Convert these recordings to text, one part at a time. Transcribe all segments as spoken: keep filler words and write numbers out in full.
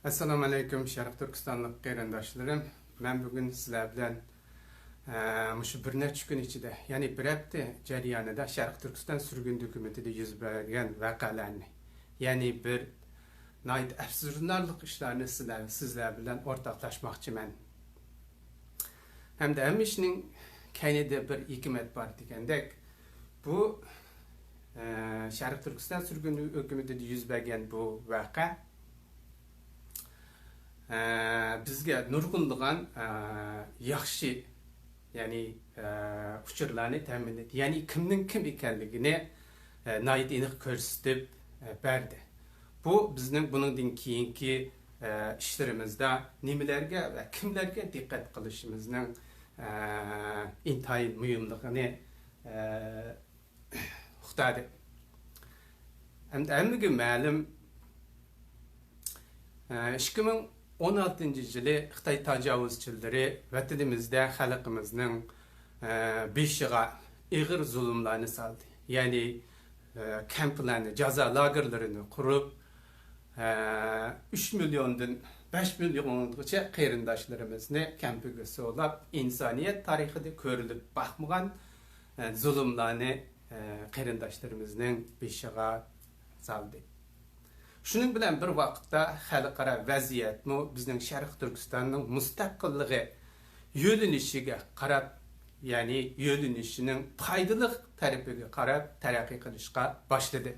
ئەسسالامۇ ئەلەيكۇم، شەرقىي تۈركىستانلىق قېرىنداشلىرىم. مەن بۈگۈن سىلەر بىلەن، ئە، مۇشۇ بىر نەچچە كۈن ئىچىدە، يەنى بىر ھەپتە جەريانىدا شەرقىي تۈركىستان سۈرگۈن ھۆكۈمىتىدە يۈز بەرگەن ۋەقەلەرنى، يەنى بىر ناھايىتى ئەپسۇسلىنارلىق ئىشلارنى سىلەر، سىزلەر بىلەن ئورتاقلاشماقچىمەن. ھەمدە ھەممە ئىشنىڭ كەينىدە بىر ھېكمەت بار دېگەندەك، بۇ، ئە، شەرقىي تۈركىستان سۈرگۈن ھۆكۈمىتىدە يۈز بەرگەن بۇ ۋەقە، ئە، بىزگە نۇرغۇنلىغان، ئە، ياخشى، يەنى، ئە، ئۇچۇرلارنى تەمىن ئېتتى. يەنى كىمنىڭ كىم ئىكەنلىكىنى، ئە، ناھايىتى ئېنىق كۆرسىتىپ، ئە، بەردى. بۇ بىزنىڭ بۇنىڭدىن كېيىنكى، ئە، ئىشلىرىمىزدا نېمىلەرگە ۋە كىملەرگە دىققەت قىلىشىمىزنىڭ، ئە، ئىنتايىن مۇھىملىقىنى، ئە، ئۇقتۇردى. ھەمدە ھەممىگە مەلۇم، ئىككى مىڭ ئون ئالتىنچى يىلى خىتاي تاجاۋۇزچىلىرى ۋەتىنىمىزدە خەلقىمىزنىڭ، ئە، بېشىغا ئېغىر زۇلۇملارنى سالدى. يەنى، ئە، كەمپلەرنى، جازا لاگېرلىرىنى قۇرۇپ، ئە، ئۈچ مىليوندىن بەش مىليونغىچە قېرىنداشلىرىمىزنى كەمپىگە سولاپ، ئىنسانىيەت تارىخىدا كۆرۈلۈپ باقمىغان، ئە، زۇلۇملارنى، ئە، قېرىنداشلىرىمىزنىڭ بېشىغا سالدى. شۇنىڭ بىلەن بىر ۋاقىتتا، خەلقئارا ۋەزىيەتمۇ بىزنىڭ شەرقىي تۈركىستاننىڭ مۇستەقىللىقى يۆنىلىشىگە قاراپ، يەنى يۆنىلىشىنىڭ پايدىلىق تەرىپىگە قاراپ تەرەققىي قىلىشقا باشلىدى.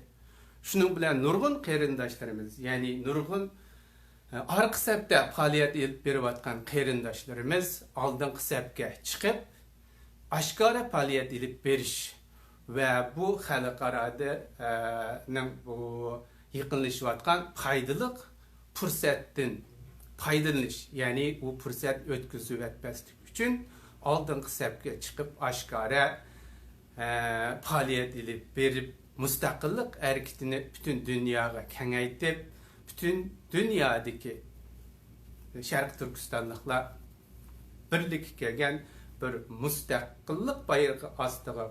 شۇنىڭ بىلەن نۇرغۇن قېرىنداشلىرىمىز، يەنى نۇرغۇن، ئە، ئارقا سەپتە پائالىيەت ئېلىپ بېرىۋاتقان قېرىنداشلىرىمىز ئالدىنقى سەپكە چىقىپ، ئاشكارا پائالىيەت ئېلىپ بېرىش ۋە بۇ خەلقئارادا، ئە، نىڭ بۇ يېقىنلىشىۋاتقان پايدىلىق پۇرسەتتىن پايدىلىنىش، يەنى بۇ پۇرسەت ئۆتكۈزۈۋەتمەسلىك ئۈچۈن ئالدىنقى سەپكە چىقىپ ئاشكارا، ئە، پائالىيەت ئېلىپ بېرىپ، مۇستەقىللىق ھەرىكىتىنى پۈتۈن دۇنياغا كېڭەيتىپ، پۈتۈن دۇنيادىكى شەرقىي تۈركىستانلىقلار بىرلىككە كەلگەن بىر مۇستەقىللىق بايرىقى ئاستىغا،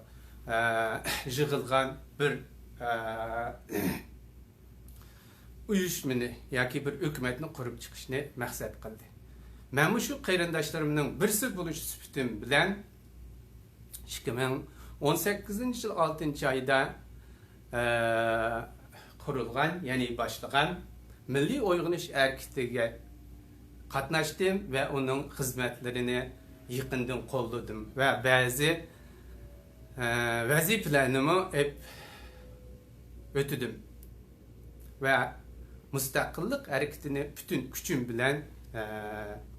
ئە، يىغىلغان بىر، ئە، ئۇيۇشمىنى ياكى بىر ھۆكۈمەتنى قۇرۇپ چىقىشنى مەقسەت قىلدى. مەنمۇ شۇ قېرىنداشلىرىمنىڭ بىرسى بولۇش سۈپىتىم بىلەن ئىككى مىڭ ئون سەككىزىنچى يىل ئالتىنچى ئايدا، ئە، قۇرۇلغان، يەنى باشلىغان مىللىي ئويغىنىش ھەرىكىتىگە قاتناشتىم ۋە ئۇنىڭ خىزمەتلىرىنى يېقىندىن قوللىدىم ۋە بەزى، ئە، ۋەزىپىلەرنىمۇ ئېلىپ ئۆتىدىم ۋە مۇستەقىللىق ھەرىكىتىنى پۈتۈن كۈچۈم بىلەن، ئە،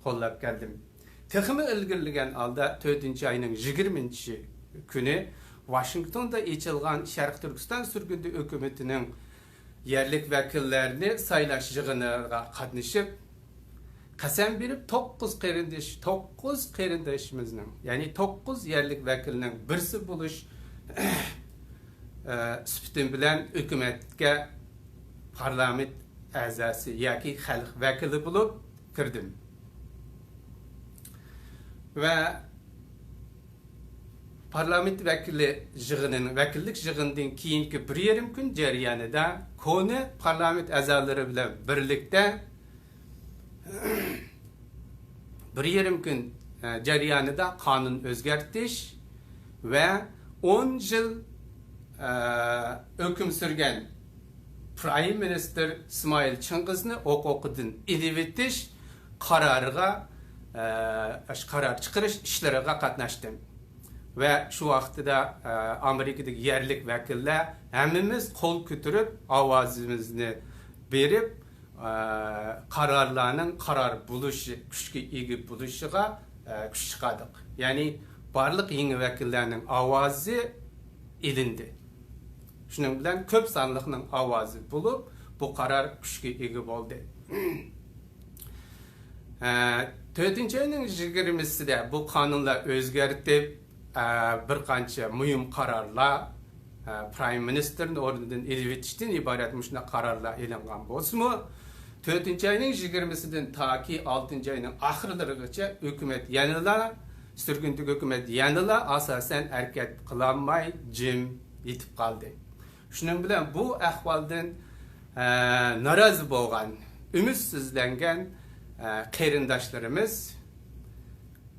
قوللاپ كەلدىم. تېخىمۇ ئىلگىرىلىگەن ھالدا تۆتىنچى ئاينىڭ يىگىرمىنچى كۈنى ۋاشىنگتوندا ئېچىلغان شەرقىي تۈركىستان سۈرگۈندە ھۆكۈمىتىنىڭ يەرلىك ۋەكىللەرنى سايلاش يىغىنىغا قاتنىشىپ، قەسەم بېرىپ، توققۇز قېرىنداش، توققۇز قېرىندىشىمىزنىڭ، يەنى توققۇز يەرلىك ۋەكىلنىڭ بىرسى بولۇش، ئە، سۈپىتىم بىلەن ھۆكۈمەتكە پارلامېنت ئەزاسى ياكى خەلق ۋەكىلى بولۇپ كىردىم. ۋە پارلامېنت ۋەكىلى يىغىنىنىڭ، ۋەكىللىك يىغىنىدىن كېيىنكى بىر يېرىم كۈن جەريانىدا كونا پارلامېنت ئەزالىرى بىلەن بىرلىكتە بىر يېرىم كۈن، ئە، جەريانىدا قانۇن ئۆزگەرتىش ۋە ئون يىل، ئە، ھۆكۈم سۈرگەن پرايم مىنىستىر ئىسمائىل چىڭگىزنى ھوقۇقىدىن ئېلىۋېتىش قارارىغا، ئە، قارار چىقىرىش ئىشلىرىغا قاتناشتىم. ۋە شۇ ۋاقتىدا، ئە، ئامېرىكىدىكى يەرلىك ۋەكىللەر ھەممىمىز قول كۆتۈرۈپ، ئاۋازىمىزنى بېرىپ، ئە، قارارلارنىڭ قارار بولۇشى، كۈچكە ئىگە بولۇشىغا، ئە، كۈچ چىقاردۇق. يەنى بارلىق يېڭى ۋەكىللەرنىڭ ئاۋازى ئېلىندى. شۇنىڭ بىلەن كۆپ سانلىقنىڭ ئاۋازى بولۇپ، بۇ قارار كۈچكە ئىگە بولدى. ئە، تۆتىنچى ئاينىڭ يىگىرمىسىدە بۇ قانۇنلار ئۆزگەرتىپ، ئە، بىر قانچە مۇھىم قارارلار، ئە، پرايم مىنىستىرنى ئورنىدىن ئېلىۋېتىشتىن ئىبارەت مۇشۇنداق قارارلار ئېلىنغان بولسىمۇ، تۆتىنچى ئاينىڭ يىگىرمىسىدىن تاكى ئالتىنچى ئاينىڭ ئاخىرلىرىغىچە ھۆكۈمەت يەنىلا، سۈرگۈندىكى ھۆكۈمەت يەنىلا ئاساسەن ھەرىكەت قىلالماي جىم يېتىپ قالدى. شۇنىڭ بىلەن بۇ ئەھۋالدىن، ئە، نارازى بولغان ئۈمىدسىزلەنگەن، ئە، قېرىنداشلىرىمىز،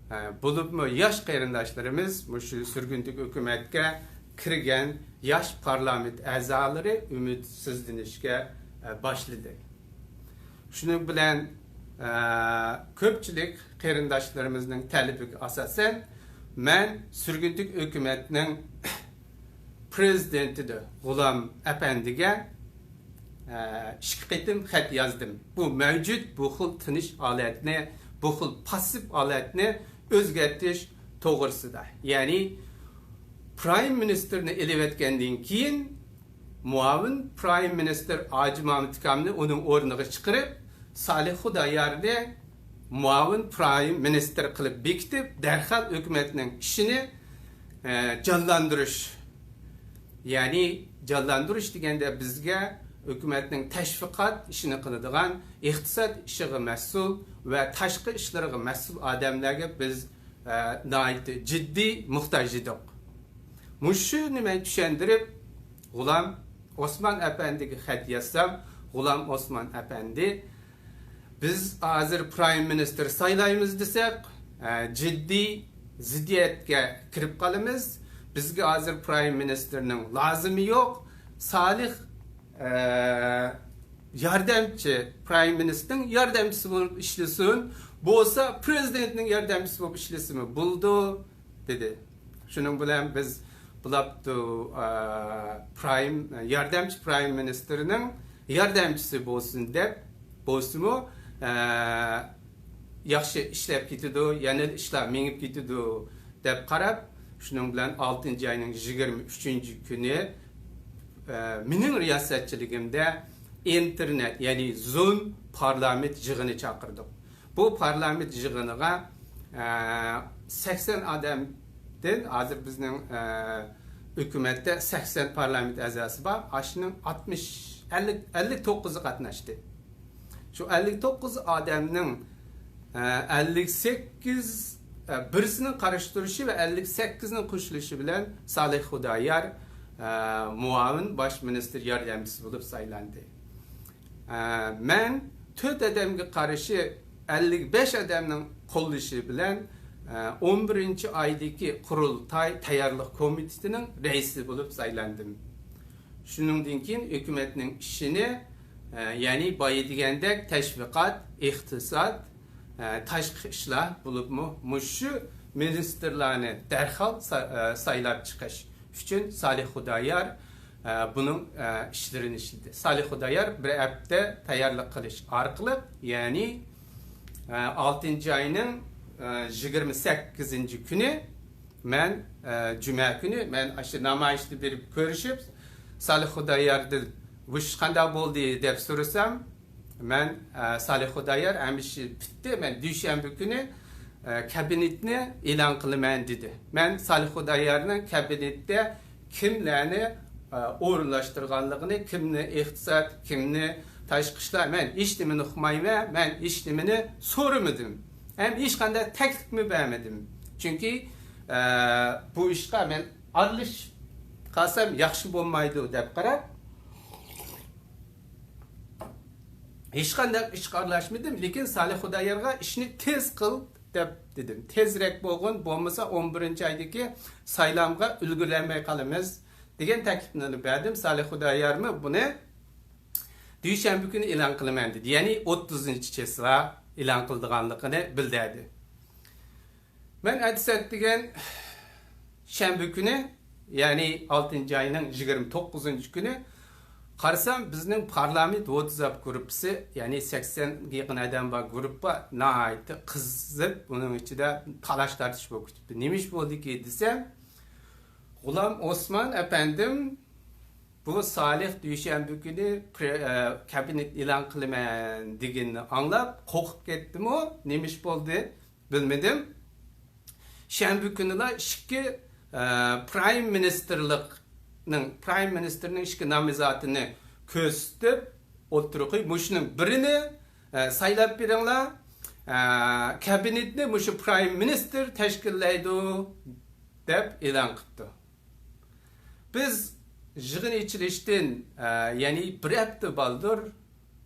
ئە، بولۇپمۇ ياش قېرىنداشلىرىمىز مۇشۇ سۈرگۈندىكى ھۆكۈمەتكە كىرگەن ياش پارلامېنت ئەزالىرى ئۈمىدسىزلىنىشكە، ئە، باشلىدى. شۇنىڭ بىلەن، ئە، كۆپچىلىك قېرىنداشلىرىمىزنىڭ تەلىپىگە ئاساسەن، مەن سۈرگۈندىكى ھۆكۈمەتنىڭ پرېزىدېنتىدە غۇلام ئەپەندىگە، ئە، ئىككى قېتىم خەت يازدىم. بۇ مەۋجۇت، بۇ خىل تىنچ ھالەتنى، بۇ خىل پاسسىپ ھالەتنى ئۆزگەرتىش توغرىسىدا. يەنى پرايم مىنىستىرنى ئېلىۋەتكەندىن كېيىن، مۇئاۋىن پرايم مىنىستىر ھاجى مامۇت ئاكامنى ئۇنىڭ ئورنىغا چىقىرىپ، سالىھ خۇدايارنى مۇئاۋىن پرايم مىنىستىر قىلىپ بېكىتىپ، دەرھال ھۆكۈمەتنىڭ ئىشىنى، ئە، جانلاندۇرۇش. يەنى جانلاندۇرۇش دېگەندە بىزگە ھۆكۈمەتنىڭ تەشۋىقات ئىشىنى قىلىدىغان، ئىقتىساد ئىشىغا مەسئۇل ۋە تاشقى ئىشلىرىغا مەسئۇل ئادەملەرگە بىز، ئە، ناھايىتى جىددىي موھتاج ئىدۇق. مۇشۇنى مەن چۈشەندۈرۈپ، غۇلام ئوسمان ئەپەندىگە خەت يازسام، غۇلام ئوسمان ئەپەندى، بىز ھازىر پرايم مىنىستىر سايلايمىز دېسەك، ئە، جىددىي زىددىيەتكە كىرىپ قالىمىز. بىزگە ھازىر پرايم مىنىستىرنىڭ لازىمى يوق. سالىھ، ئە، ياردەمچى پرايم مىنىستىرنىڭ ياردەمچىسى بولۇپ ئىشلىسۇن، بولسا پرېزىدېنتنىڭ ياردەمچىسى بولۇپ ئىشلىسىمۇ بولىدۇ، دېدى. شۇنىڭ بىلەن بىز بۇلاپتۇ، ئە، پرايم، ياردەمچى پرايم مىنىستىرنىڭ ياردەمچىسى بولسۇن دەپ، بولسىمۇ، ئە، ياخشى ئىشلەپ كېتىدۇ، يەنە ئىشلار مېڭىپ كېتىدۇ دەپ قاراپ، شۇنىڭ بىلەن ئالتىنچى ئاينىڭ يىگىرمە ئۈچىنچى كۈنى، ئە، مېنىڭ رىياسەتچىلىكىمدە ئىنتېرنېت، يەنى زۇم پارلامېنت يىغىنى چاقىردۇق. بۇ پارلامېنت يىغىنىغا، ئە، سەكسەن ئادەمدىن، ھازىر بىزنىڭ، ئە، ھۆكۈمەتتە سەكسەن پارلامېنت ئەزاسى بار، ئاشۇنىڭ ئاتمىش، ئەللىك، ئەللىك توققۇزى قاتناشتى. شۇ ئەللىك توققۇز ئادەمنىڭ، ئە، ئەللىك سەككىز، ئە، بىرسىنىڭ قارشى تۇرۇشى ۋە ئەللىك سەككىزنىڭ قوشۇلۇشى بىلەن سالىھ خۇدايار، ئە، مۇئاۋىن باش مىنىستىر ياردەمچىسى بولۇپ سايلاندى. ئە، مەن تۆت ئادەمگە قارشى ئەللىك بەش ئادەمنىڭ قوللىشى بىلەن، ئە، ئون بىرىنچى ئايدىكى قۇرۇلتاي تەييارلىق كومىتېتىنىڭ رەئىسى بولۇپ سايلاندىم. شۇنىڭدىن كېيىن ھۆكۈمەتنىڭ ئىشىنى، ئە، يەنى بايا دېگەندەك تەشۋىقات، ئىقتىساد، ئە، تاشقى ئىشلار بولۇپمۇ مۇشۇ مىنىستىرلارنى دەرھال سا-، ئە، سايلاپ چىقىش ئۈچۈن سالىھ خۇدايار، ئە، بۇنىڭ، ئە، ئىشلىرىنى ئىشلىدى. سالىھ خۇدايار بىر ھەپتە تەييارلىق قىلىش ئارقىلىق، يەنى، ئە، ئالتىنچى ئاينىڭ، ئە، يىگىرمە سەككىزىنچى كۈنى مەن، ئە، جۈمە كۈنى مەن ئاشۇ نامايىشتا بېرىپ كۆرۈشۈپ، سالىھ خۇداياردىن، «بۇ ئىش قانداق بولدى؟» دەپ سورىسام، مەن، ئە، سالىھ خۇدايار، ھەممە ئىش پۈتتى، مەن دۈشەنبە كۈنى، ئە، كابىنېتنى ئېلان قىلىمەن، دېدى. مەن سالىھ خۇدايارنىڭ كابىنېتتە كىملەرنى، ئە، ئورۇنلاشتۇرغانلىقىنى، كىمنى ئىقتىساد، كىمنى تاشقى ئىشلار، مەن ھېچنېمىنى ئۇقمايمەن، مەن ھېچنېمىنى سورىمىدىم. ھەم ھېچقانداق تەكلىپمۇ بەرمىدىم. چۈنكى، ئە، بۇ ئىشقا مەن ئارىلىشىپ قالسام ياخشى بولمايدۇ دەپ قاراپ، ھېچقانداق ئىشقا ئارىلاشمىدىم، لېكىن سالىھ خۇدايارغا ئىشنى تېز قىل دەپ دېدىم. تېزرەك بولغىن، بولمىسا ئون بىرىنچى ئايدىكى سايلامغا ئۈلگۈرەلمەي قالىمىز دېگەن تەكلىپنى بەردىم. سالىھ خۇدايارمۇ بۇنى دۈشەنبە كۈنى ئېلان قىلىمەن دېدى. يەنى ئوتتۇزىنچى چىسلا ئېلان قىلىدىغانلىقىنى بىلدۈردى. مەن ئەتىسى ئەتىگەن شەنبە كۈنى، يەنى ئالتىنچى ئاينىڭ يىگىرمە توققۇزىنچى كۈنى قارىسام، بىزنىڭ پارلامېنت ۋاتساپ گۇرۇپپىسى، يەنى سەكسەنگە يېقىن ئادەم بار گۇرۇپپا، ناھايىتى قىزىپ، ئۇنىڭ ئىچىدە تالاش-تارتىش بولۇپ كېتىپتۇ. نېمە ئىش بولدىكى دېسەم، غۇلام ئوسمان ئەپەندىم، بۇ سالىھ دۈشەنبە كۈنى پرې-، ئە، كابىنېت ئېلان قىلىمەن دېگىنىنى ئاڭلاپ قورقۇپ كەتتىمۇ، نېمە ئىش بولدى بىلمىدىم. شەنبە كۈنىلا ئىككى، ئە، پرايم مىنىستىرلىقنىڭ، پرايم مىنىستىرنىڭ ئىككى نامزاتىنى كۆرسىتىپ ئوتتۇرىغا قويۇپ، مۇشۇنىڭ بىرىنى، ئە، سايلاپ بېرىڭلار، ئە، كابىنېتنى مۇشۇ پرايم مىنىستىر تەشكىللەيدۇ، دەپ ئېلان قىپتۇ. بىز يىغىن ئېچىلىشتىن، ئە، يەنى بىر ھەپتە بالدۇر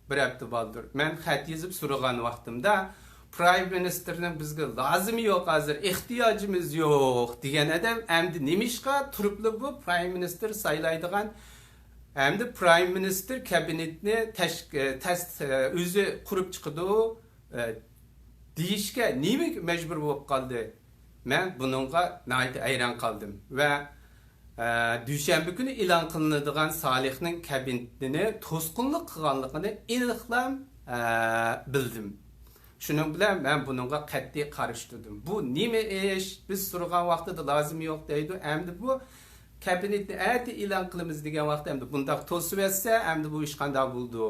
بىر ھەپتە بالدۇر مەن خەت يېزىپ سورىغان ۋاقتىمدا، پرايم مىنىستىرنىڭ بىزگە لازىمى يوق، ھازىر ئېھتىياجىمىز يوق دېگەن ئادەم ئەمدى نېمىشقا تۇرۇپلا بۇ پرايم مىنىستىر سايلايدىغان، ئەمدى پرايم مىنىستىر كابىنېتنى تەش-، تەس-، ئۆزى قۇرۇپ چىقىدۇ، دېيىشكە نېمىگە مەجبۇر بولۇپ قالدى؟ مەن بۇنىڭغا ناھايىتى ھەيران قالدىم ۋە، ئە، دۈشەنبە كۈنى ئېلان قىلىنىدىغان سالىھنىڭ كابىنېتىنى توسقۇنلۇق قىلغانلىقىنى ئېنىقلا، ئە، بىلدىم. شۇنىڭ بىلەن مەن بۇنىڭغا قەتئىي قارشى تۇردۇم. بۇ نېمە ئىش؟ بىز سورىغان ۋاقتىدا لازىمى يوق دەيدۇ. ئەمدى بۇ كابىنېتنى ئەتە ئېلان قىلىمىز دېگەن ۋاقىت ئەمدى بۇنداق توسۇۋەتسە، ئەمدى بۇ ئىش قانداق بولىدۇ؟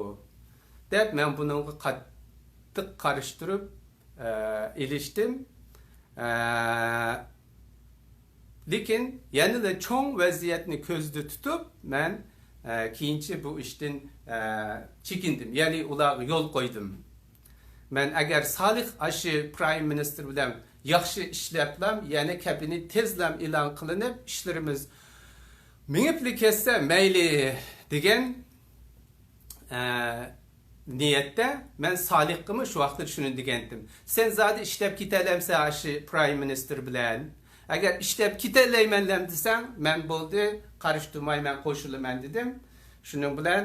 دەپ مەن بۇنىڭغا قاتتىق قارشى تۇرۇپ، ئە، ئېلىشتىم. ئە، لېكىن يەنىلا چوڭ ۋەزىيەتنى كۆزدە تۇتۇپ، مەن، ئە، كېيىنچە بۇ ئىشتىن، ئە، چېكىندىم. يەنى ئۇلارغا يول قويدۇم. مەن ئەگەر سالىھ ئاشۇ پرايم مىنىستىر بىلەن ياخشى ئىشلەپلام، يەنە كابىنېت تېزلام ئېلان قىلىنىپ، ئىشلىرىمىز مېڭىپلا كەتسە مەيلى دېگەن، ئە، نىيەتتە مەن سالىھقىمۇ شۇ ۋاقىتتا شۇنى دېگەنتىم. سەن زادى ئىشلەپ كېتەلەمسەن ئاشۇ پرايم مىنىستىر بىلەن؟ ئەگەر ئىشلەپ كېتەلەيمەنلەم دېسەڭ، مەن بولدى، قارشى تۇرمايمەن، قوشۇلىمەن دېدىم. شۇنىڭ بىلەن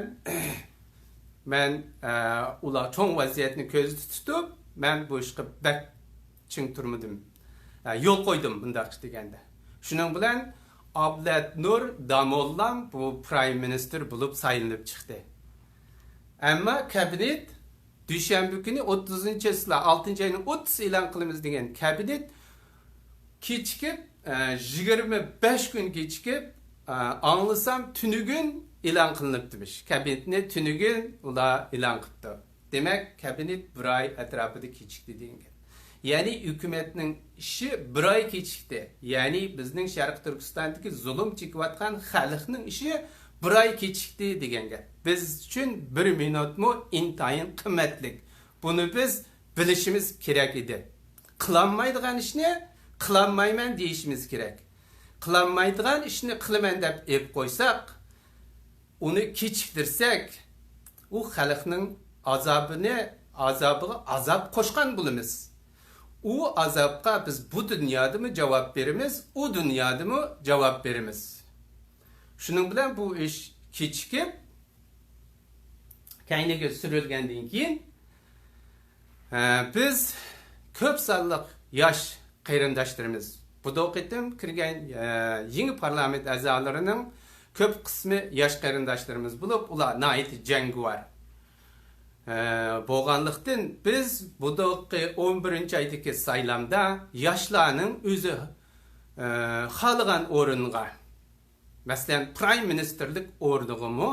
مەن، ئە، ئۇلار چوڭ ۋەزىيەتنى كۆزدە تۇتۇپ، مەن بۇ ئىشقا بەك چىڭ تۇرمىدىم. ئە، يول قويدۇم، مۇنداقچە دېگەندە. شۇنىڭ بىلەن ئابلەت نۇر داموللام بۇ پرايم مىنىستىر بولۇپ سايلىنىپ چىقتى. ئەمما كابىنېت دۈشەنبە كۈنى ئوتتۇزىنچى چىسلا، ئالتىنچى ئاينىڭ ئوتتۇزى ئېلان قىلىمىز دېگەن كابىنېت كېچىكىپ، ئە، يىگىرمە بەش كۈن كېچىكىپ، ئە، ئاڭلىسام تۈنۈگۈن ئېلان قىلىنىپتىمىش. كابىنېتنى تۈنۈگۈن ئۇلار ئېلان قىپتۇ. دېمەك، كابىنېت بىر ئاي ئەتراپىدا كېچىكتى دېگەن گەپ. يەنى ھۆكۈمەتنىڭ ئىشى بىر ئاي كېچىكتى. يەنى بىزنىڭ شەرقىي تۈركىستاندىكى زۇلۇم چېكىۋاتقان خەلقنىڭ ئىشى بىر ئاي كېچىكتى دېگەن گەپ. بىز ئۈچۈن بىر مىنۇتمۇ ئىنتايىن قىممەتلىك. بۇنى بىز بىلىشىمىز كېرەك ئىدى. قىلالمايدىغان ئىشنى قىلالمايمەن دېيىشىمىز كېرەك. قىلالمايدىغان ئىشنى قىلىمەن دەپ ئېلىپ قويساق، ئۇنى كېچىكتۈرسەك، ئۇ خەلقنىڭ ئازابىنى، ئازابىغا ئازاب قوشقان بولىمىز. ئۇ ئازابقا بىز بۇ دۇنيادىمۇ جاۋاب بېرىمىز، ئۇ دۇنيادىمۇ جاۋاب بېرىمىز. شۇنىڭ بىلەن بۇ ئىش كېچىكىپ، كەينىگە سۈرۈلگەندىن كېيىن، ئە، بىز كۆپ سانلىق ياش قېرىنداشلىرىمىز، بۇ قېتىم كىرگەن، ئە، يېڭى پارلامېنت ئەزالىرىنىڭ كۆپ قىسمى ياش قېرىنداشلىرىمىز بولۇپ، ئۇلار ناھايىتى جەڭگىۋار. ئە، بولغانلىقتىن، بىز بۇدۇقى ئون بىرىنچى ئايدىكى سايلامدا ياشلارنىڭ ئۆزى، ئە، خالىغان ئورۇنغا، مەسىلەن، پرايم مىنىستىرلىك ئورنىغىمۇ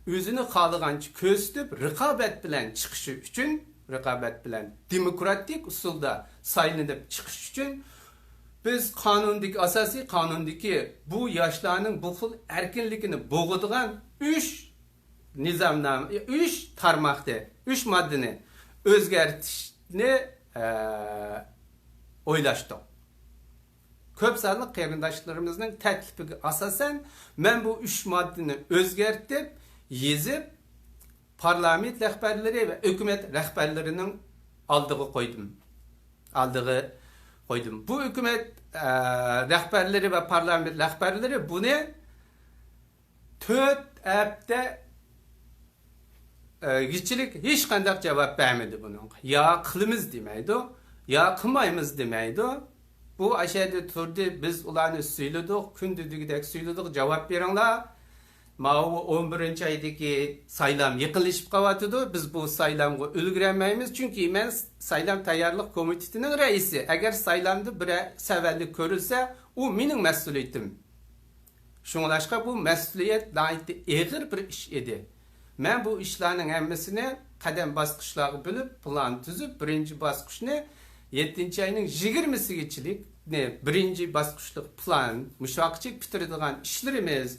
ئۆزىنى خالىغانچە كۆرسىتىپ، رىقابەت بىلەن چىقىشى ئۈچۈن، رىقابەت بىلەن دېموكراتىك ئۇسۇلدا سايلىنىپ چىقىش ئۈچۈن، بىز قانۇندىكى، ئاساسىي قانۇندىكى بۇ ياشلارنىڭ بۇ خىل ئەركىنلىكىنى بوغىدىغان ئۈچ نىزامنامە، ئۈچ تارماقنى، ئۈچ ماددىنى ئۆزگەرتىشنى، ئە، ئويلاشتۇق. كۆپ سانلىق قېرىنداشلىرىمىزنىڭ تەكلىپىگە ئاساسەن، مەن بۇ ئۈچ ماددىنى ئۆزگەرتىپ، يېزىپ، پارلامېنت رەھبەرلىرى ۋە ھۆكۈمەت رەھبەرلىرىنىڭ ئالدىغا قويدۇم. ئالدىغا قويدۇم. بۇ ھۆكۈمەت، ئە، رەھبەرلىرى ۋە پارلامېنت رەھبەرلىرى بۇنى تۆت ھەپتە، ئە، گىچىلىك ھېچقانداق جاۋاب بەرمىدى بۇنىڭغا. يا قىلىمىز دېمەيدۇ، يا قىلمايمىز دېمەيدۇ. بۇ ئاشەدە تۇردى، بىز ئۇلارنى سۈيلىدۇق، كۈندە دېگۈدەك سۈيلىدۇق، جاۋاب بېرىڭلار. ماۋۇ ئون بىرىنچى ئايدىكى سايلام يېقىنلىشىپ قاۋاتىدۇ. بىز بۇ سايلامغا ئۈلگۈرەلمەيمىز، چۈنكى مەن سايلام تەييارلىق كومىتېتىنىڭ رەئىسى. ئەگەر سايلامدا بىرەر سەۋەنلىك كۆرۈلسە، ئۇ مېنىڭ مەسئۇلىيىتىم. شۇڭلاشقا بۇ مەسئۇلىيەت ناھايىتى ئېغىر بىر ئىش ئىدى. مەن بۇ ئىشلارنىڭ ھەممىسىنى قەدەم باسقۇچلارغا بۆلۈپ، پىلان تۈزۈپ، بىرىنچى باسقۇچنى يەتتىنچى ئاينىڭ يىگىرمىسىگىچىلىكنى بىرىنچى باسقۇچلۇق پىلان، مۇشۇ ۋاقىتچە پۈتتۈرىدىغان ئىشلىرىمىز،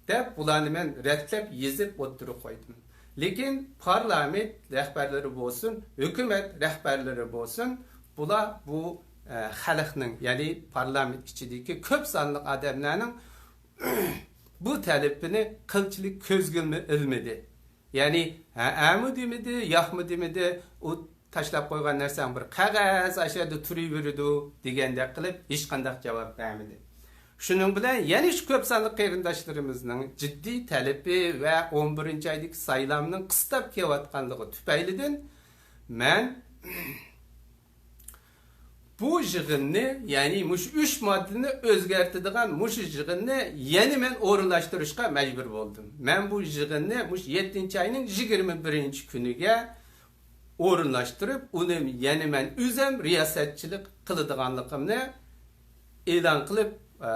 دەپ بۇلارنى مەن رەتلەپ يېزىپ ئوتتۇرىغا قويدۇم. لېكىن پارلامېنت رەھبەرلىرى بولسۇن، ھۆكۈمەت رەھبەرلىرى بولسۇن، بۇلار بۇ، ئە، خەلقنىڭ، يەنى پارلامېنت ئىچىدىكى كۆپ سانلىق ئادەملەرنىڭ بۇ تەلىپىنى قىلچىلىك كۆزگىمۇ ئىلمىدى. يەنى، ھە، ھەمۇ دېمىدى، ياقمۇ دېمىدى، ئۇ تاشلاپ قويغان نەرسەڭ بىر قەغەز ئاشۇ يەردە تۇرۇۋېرىدۇ دېگەندەك قىلىپ ھېچقانداق جاۋاب بەرمىدى. شۇنىڭ بىلەن يەنە شۇ كۆپ سانلىق قېرىنداشلىرىمىزنىڭ جىددىي تەلىپى ۋە ئون بىرىنچى ئايدىكى سايلامنىڭ قىستاپ كېلىۋاتقانلىقى تۈپەيلىدىن مەن بۇ يىغىننى، يەنى مۇشۇ ئۈچ ماددىنى ئۆزگەرتىدىغان مۇشۇ يىغىننى يەنە مەن ئورۇنلاشتۇرۇشقا مەجبۇر بولدۇم. مەن بۇ يىغىننى مۇشۇ يەتتىنچى ئاينىڭ يىگىرمە بىرىنچى كۈنىگە ئورۇنلاشتۇرۇپ، ئۇنى يەنە مەن ئۆزۈم رىياسەتچىلىك قىلىدىغانلىقىمنى ئېلان قىلىپ، ئە،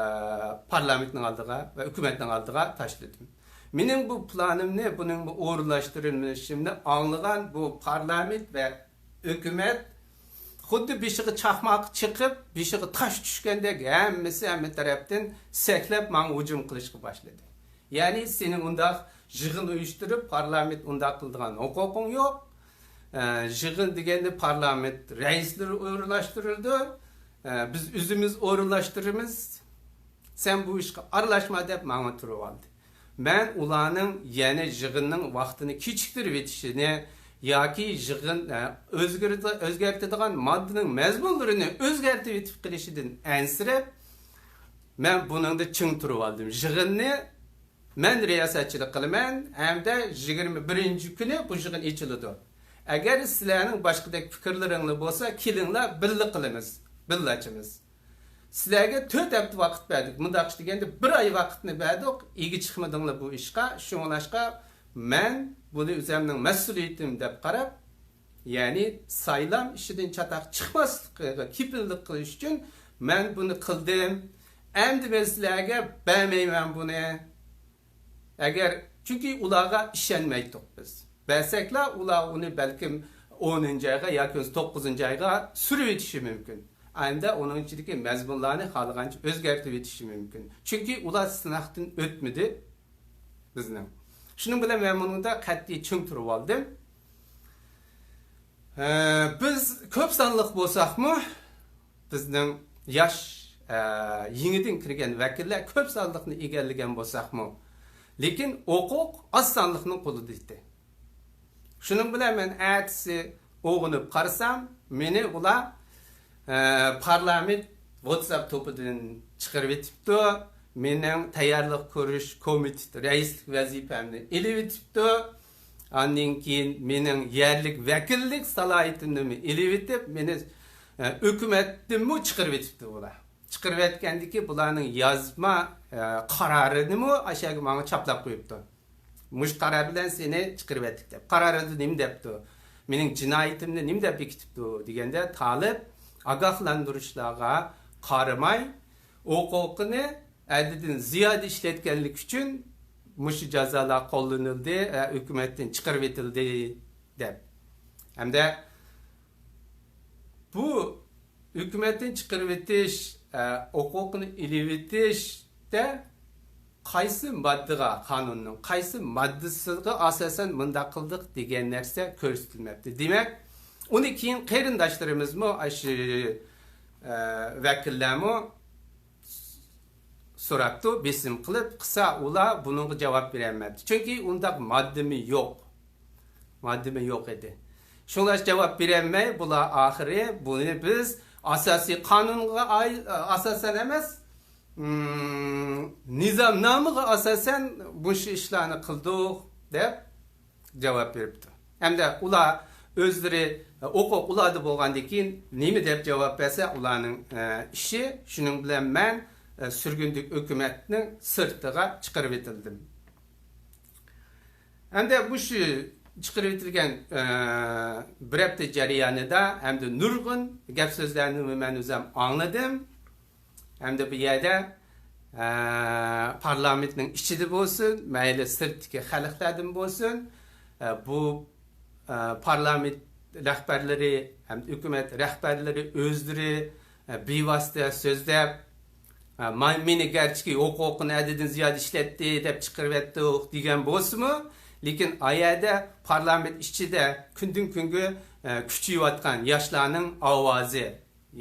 پارلامېنتنىڭ ئالدىغا ۋە ھۆكۈمەتنىڭ ئالدىغا تاشلىدىم. مېنىڭ بۇ پىلانىمنى، بۇنىڭ بۇ ئورۇنلاشتۇرۇلۇشۇمنى ئاڭلىغان بۇ پارلامېنت ۋە ھۆكۈمەت خۇددى بېشىغا چاقماق چېقىپ، بېشىغا تاش چۈشكەندەك ھەممىسى ھەممە تەرەپتىن سەكلەپ ماڭا ھۇجۇم قىلىشقا باشلىدى. يەنى سېنىڭ ئۇنداق يىغىن ئۇيۇشتۇرۇپ، پارلامېنت ئۇنداق قىلىدىغان ھوقۇقۇڭ يوق. ئە، يىغىن دېگەننى پارلامېنت رەئىسلىرى ئورۇنلاشتۇرىدۇ. ئە، بىز ئۆزىمىز ئورۇنلاشتۇرىمىز. سەن بۇ ئىشقا ئارىلاشما دەپ ماڭا تۇرۇۋالدى. مەن ئۇلارنىڭ يەنە يىغىننىڭ ۋاقتىنى كېچىكتۈرۈۋېتىشىنى ياكى يىغىن، ئە، ئۆزگىرىدۇ-، ئۆزگەرتىدىغان ماددىنىڭ مەزمۇنلىرىنى ئۆزگەرتىۋېتىپ قېلىشىدىن ئەنسىرەپ، مەن بۇنىڭدا چىڭ تۇرۇۋالدىم. يىغىننى مەن رىياسەتچىلىك قىلىمەن ھەمدە يىگىرمە بىرىنچى كۈنى بۇ يىغىن ئېچىلىدۇ. ئەگەر سىلەرنىڭ باشقىدەك پىكىرلىرىڭلار بولسا، كېلىڭلار، بىللە قىلىمىز، بىللە ئاچىمىز. سىلەرگە تۆت ھەپتە ۋاقىت بەردۇق. مۇنداقچە دېگەندە، بىر ئاي ۋاقىتنى بەردۇق، ئىگە چىقمىدىڭلار بۇ ئىشقا. شۇڭلاشقا مەن بۇنى ئۆزۈمنىڭ مەسئۇلىيىتىم دەپ قاراپ، يەنى سايلام ئىشىدىن چاتاق چىقماسلىقىغا كېپىللىك قىلىش ئۈچۈن مەن بۇنى قىلدىم. ئەمدى مەن سىلەرگە بەرمەيمەن بۇنى. ئەگەر، چۈنكى ئۇلارغا ئىشەنمەيتتۇق بىز. بەرسەكلا، ئۇلار ئۇنى بەلكىم ئونىنچى ئايغا ياكى بولمىسا توققۇزىنچى ئايغا سۈرۈۋېتىشى مۇمكىن. ئەمدى ئۇنىڭ ئىچىدىكى مەزمۇنلارنى خالىغانچە ئۆزگەرتىۋېتىشى مۇمكىن. چۈنكى ئۇلار سىناقتىن ئۆتمىدى بىزنىڭ. شۇنىڭ بىلەن مەن بۇنىڭدا قەتئىي چىڭ تۇرۇۋالدىم. ئە، بىز كۆپ سانلىق بولساقمۇ، بىزنىڭ ياش، ئە، يېڭىدىن كىرگەن ۋەكىللەر كۆپ سانلىقنى ئىگىلىگەن بولساقمۇ، لېكىن ھوقۇق ئاز سانلىقنىڭ قولىدا ئىدى. شۇنىڭ بىلەن مەن ئەتىسى ئويغىنىپ قارىسام، مېنى ئۇلار، ئە، پارلامېنت ۋاتساپ توپىدىن چىقىرىۋېتىپتۇ. مېنىڭ تەييارلىق كۆرۈش كومىتېتى رەئىسلىك ۋەزىپەمنى ئېلىۋېتىپتۇ. ئاندىن كېيىن مېنىڭ يەرلىك ۋەكىللىك سالاھىيىتىمنىمۇ ئېلىۋېتىپ، مېنى، ئە، ھۆكۈمەتتىنمۇ چىقىرىۋېتىپتۇ بۇلار. چىقىرىۋەتكەندىكى بۇلارنىڭ يازما، ئە، قارارىنىمۇ ئاشۇ يەرگە ماڭا چاپلاپ قويۇپتۇ. مۇشۇ قارار بىلەن سېنى چىقىرىۋەتتۇق دەپ. قارارىدا نېمە دەپتۇ؟ مېنىڭ جىنايىتىمنى نېمە دەپ بېكىتىپتۇ؟ دېگەندە، تالىپ ئاگاھلاندۇرۇشلارغا قارىماي، ھوقۇقىنى ھەددىدىن زىيادە ئىشلەتكەنلىكى ئۈچۈن مۇشۇ جازالار قوللىنىلدى، ھە، ھۆكۈمەتتىن چىقىرىۋېتىلدى دەپ. ھەمدە بۇ ھۆكۈمەتتىن چىقىرىۋېتىش، ھە، ھوقۇقىنى ئېلىۋېتىشتە قايسى ماددىغا، قانۇننىڭ قايسى ماددىسىغا ئاساسەن مۇنداق قىلدۇق دېگەن نەرسە كۆرسىتىلمەپتۇ. دېمەك، ئۇنى كېيىن قېرىنداشلىرىمىزمۇ، ئاشۇ، ئە، ۋەكىللەرمۇ سوراپتۇ، بېسىم قىلىپ قىلسا، ئۇلار بۇنىڭغا جاۋاب بېرەلمەپتۇ. چۈنكى ئۇنداق ماددىمۇ يوق. ماددىمۇ يوق ئىدى. شۇڭلاشقا جاۋاب بېرەلمەي، بۇلار ئاخىرى بۇنى بىز ئاساسىي قانۇنغا ئاي-، ئاساسەن ئەمەس، ئىم، نىزامنامىغا ئاساسەن مۇشۇ ئىشلارنى قىلدۇق، دەپ جاۋاب بېرىپتۇ. ھەمدە ئۇلار ئۆزلىرى، ھوقۇق ئۇلاردا بولغاندىن كېيىن نېمە دەپ جاۋاب بەرسە، ئۇلارنىڭ، ئە، ئىشى. شۇنىڭ بىلەن مەن، ئە، سۈرگۈندىكى ھۆكۈمەتنىڭ سىرتىغا چىقىرىۋېتىلدىم. ھەمدە مۇشۇ چىقىرىۋېتىلگەن، ئە، بىر ھەپتە جەريانىدا ھەمدە نۇرغۇن گەپ سۆزلەرنى مەن ئۆزۈم ئاڭلىدىم. ھەمدە بۇ يەردە، ئە، پارلامېنتنىڭ ئىچىدە بولسۇن، مەيلى سىرتتىكى خەلقلەردىن بولسۇن، ئە، بۇ، ئە، پارلامېنت رەھبەرلىرى ھەم ھۆكۈمەت رەھبەرلىرى ئۆزلىرى، ئە، بىۋاسىتە سۆزلەپ، ئە، ما-، مېنى گەرچىكى ھوقۇقىنى ھەددىدىن زىيادە ئىشلەتتى دەپ چىقىرىۋەتتۇق دېگەن بولسىمۇ، لېكىن ئا يەردە پارلامېنت ئىچىدە كۈندىن-كۈنگە، ئە، كۈچىيىۋاتقان ياشلارنىڭ ئاۋازى،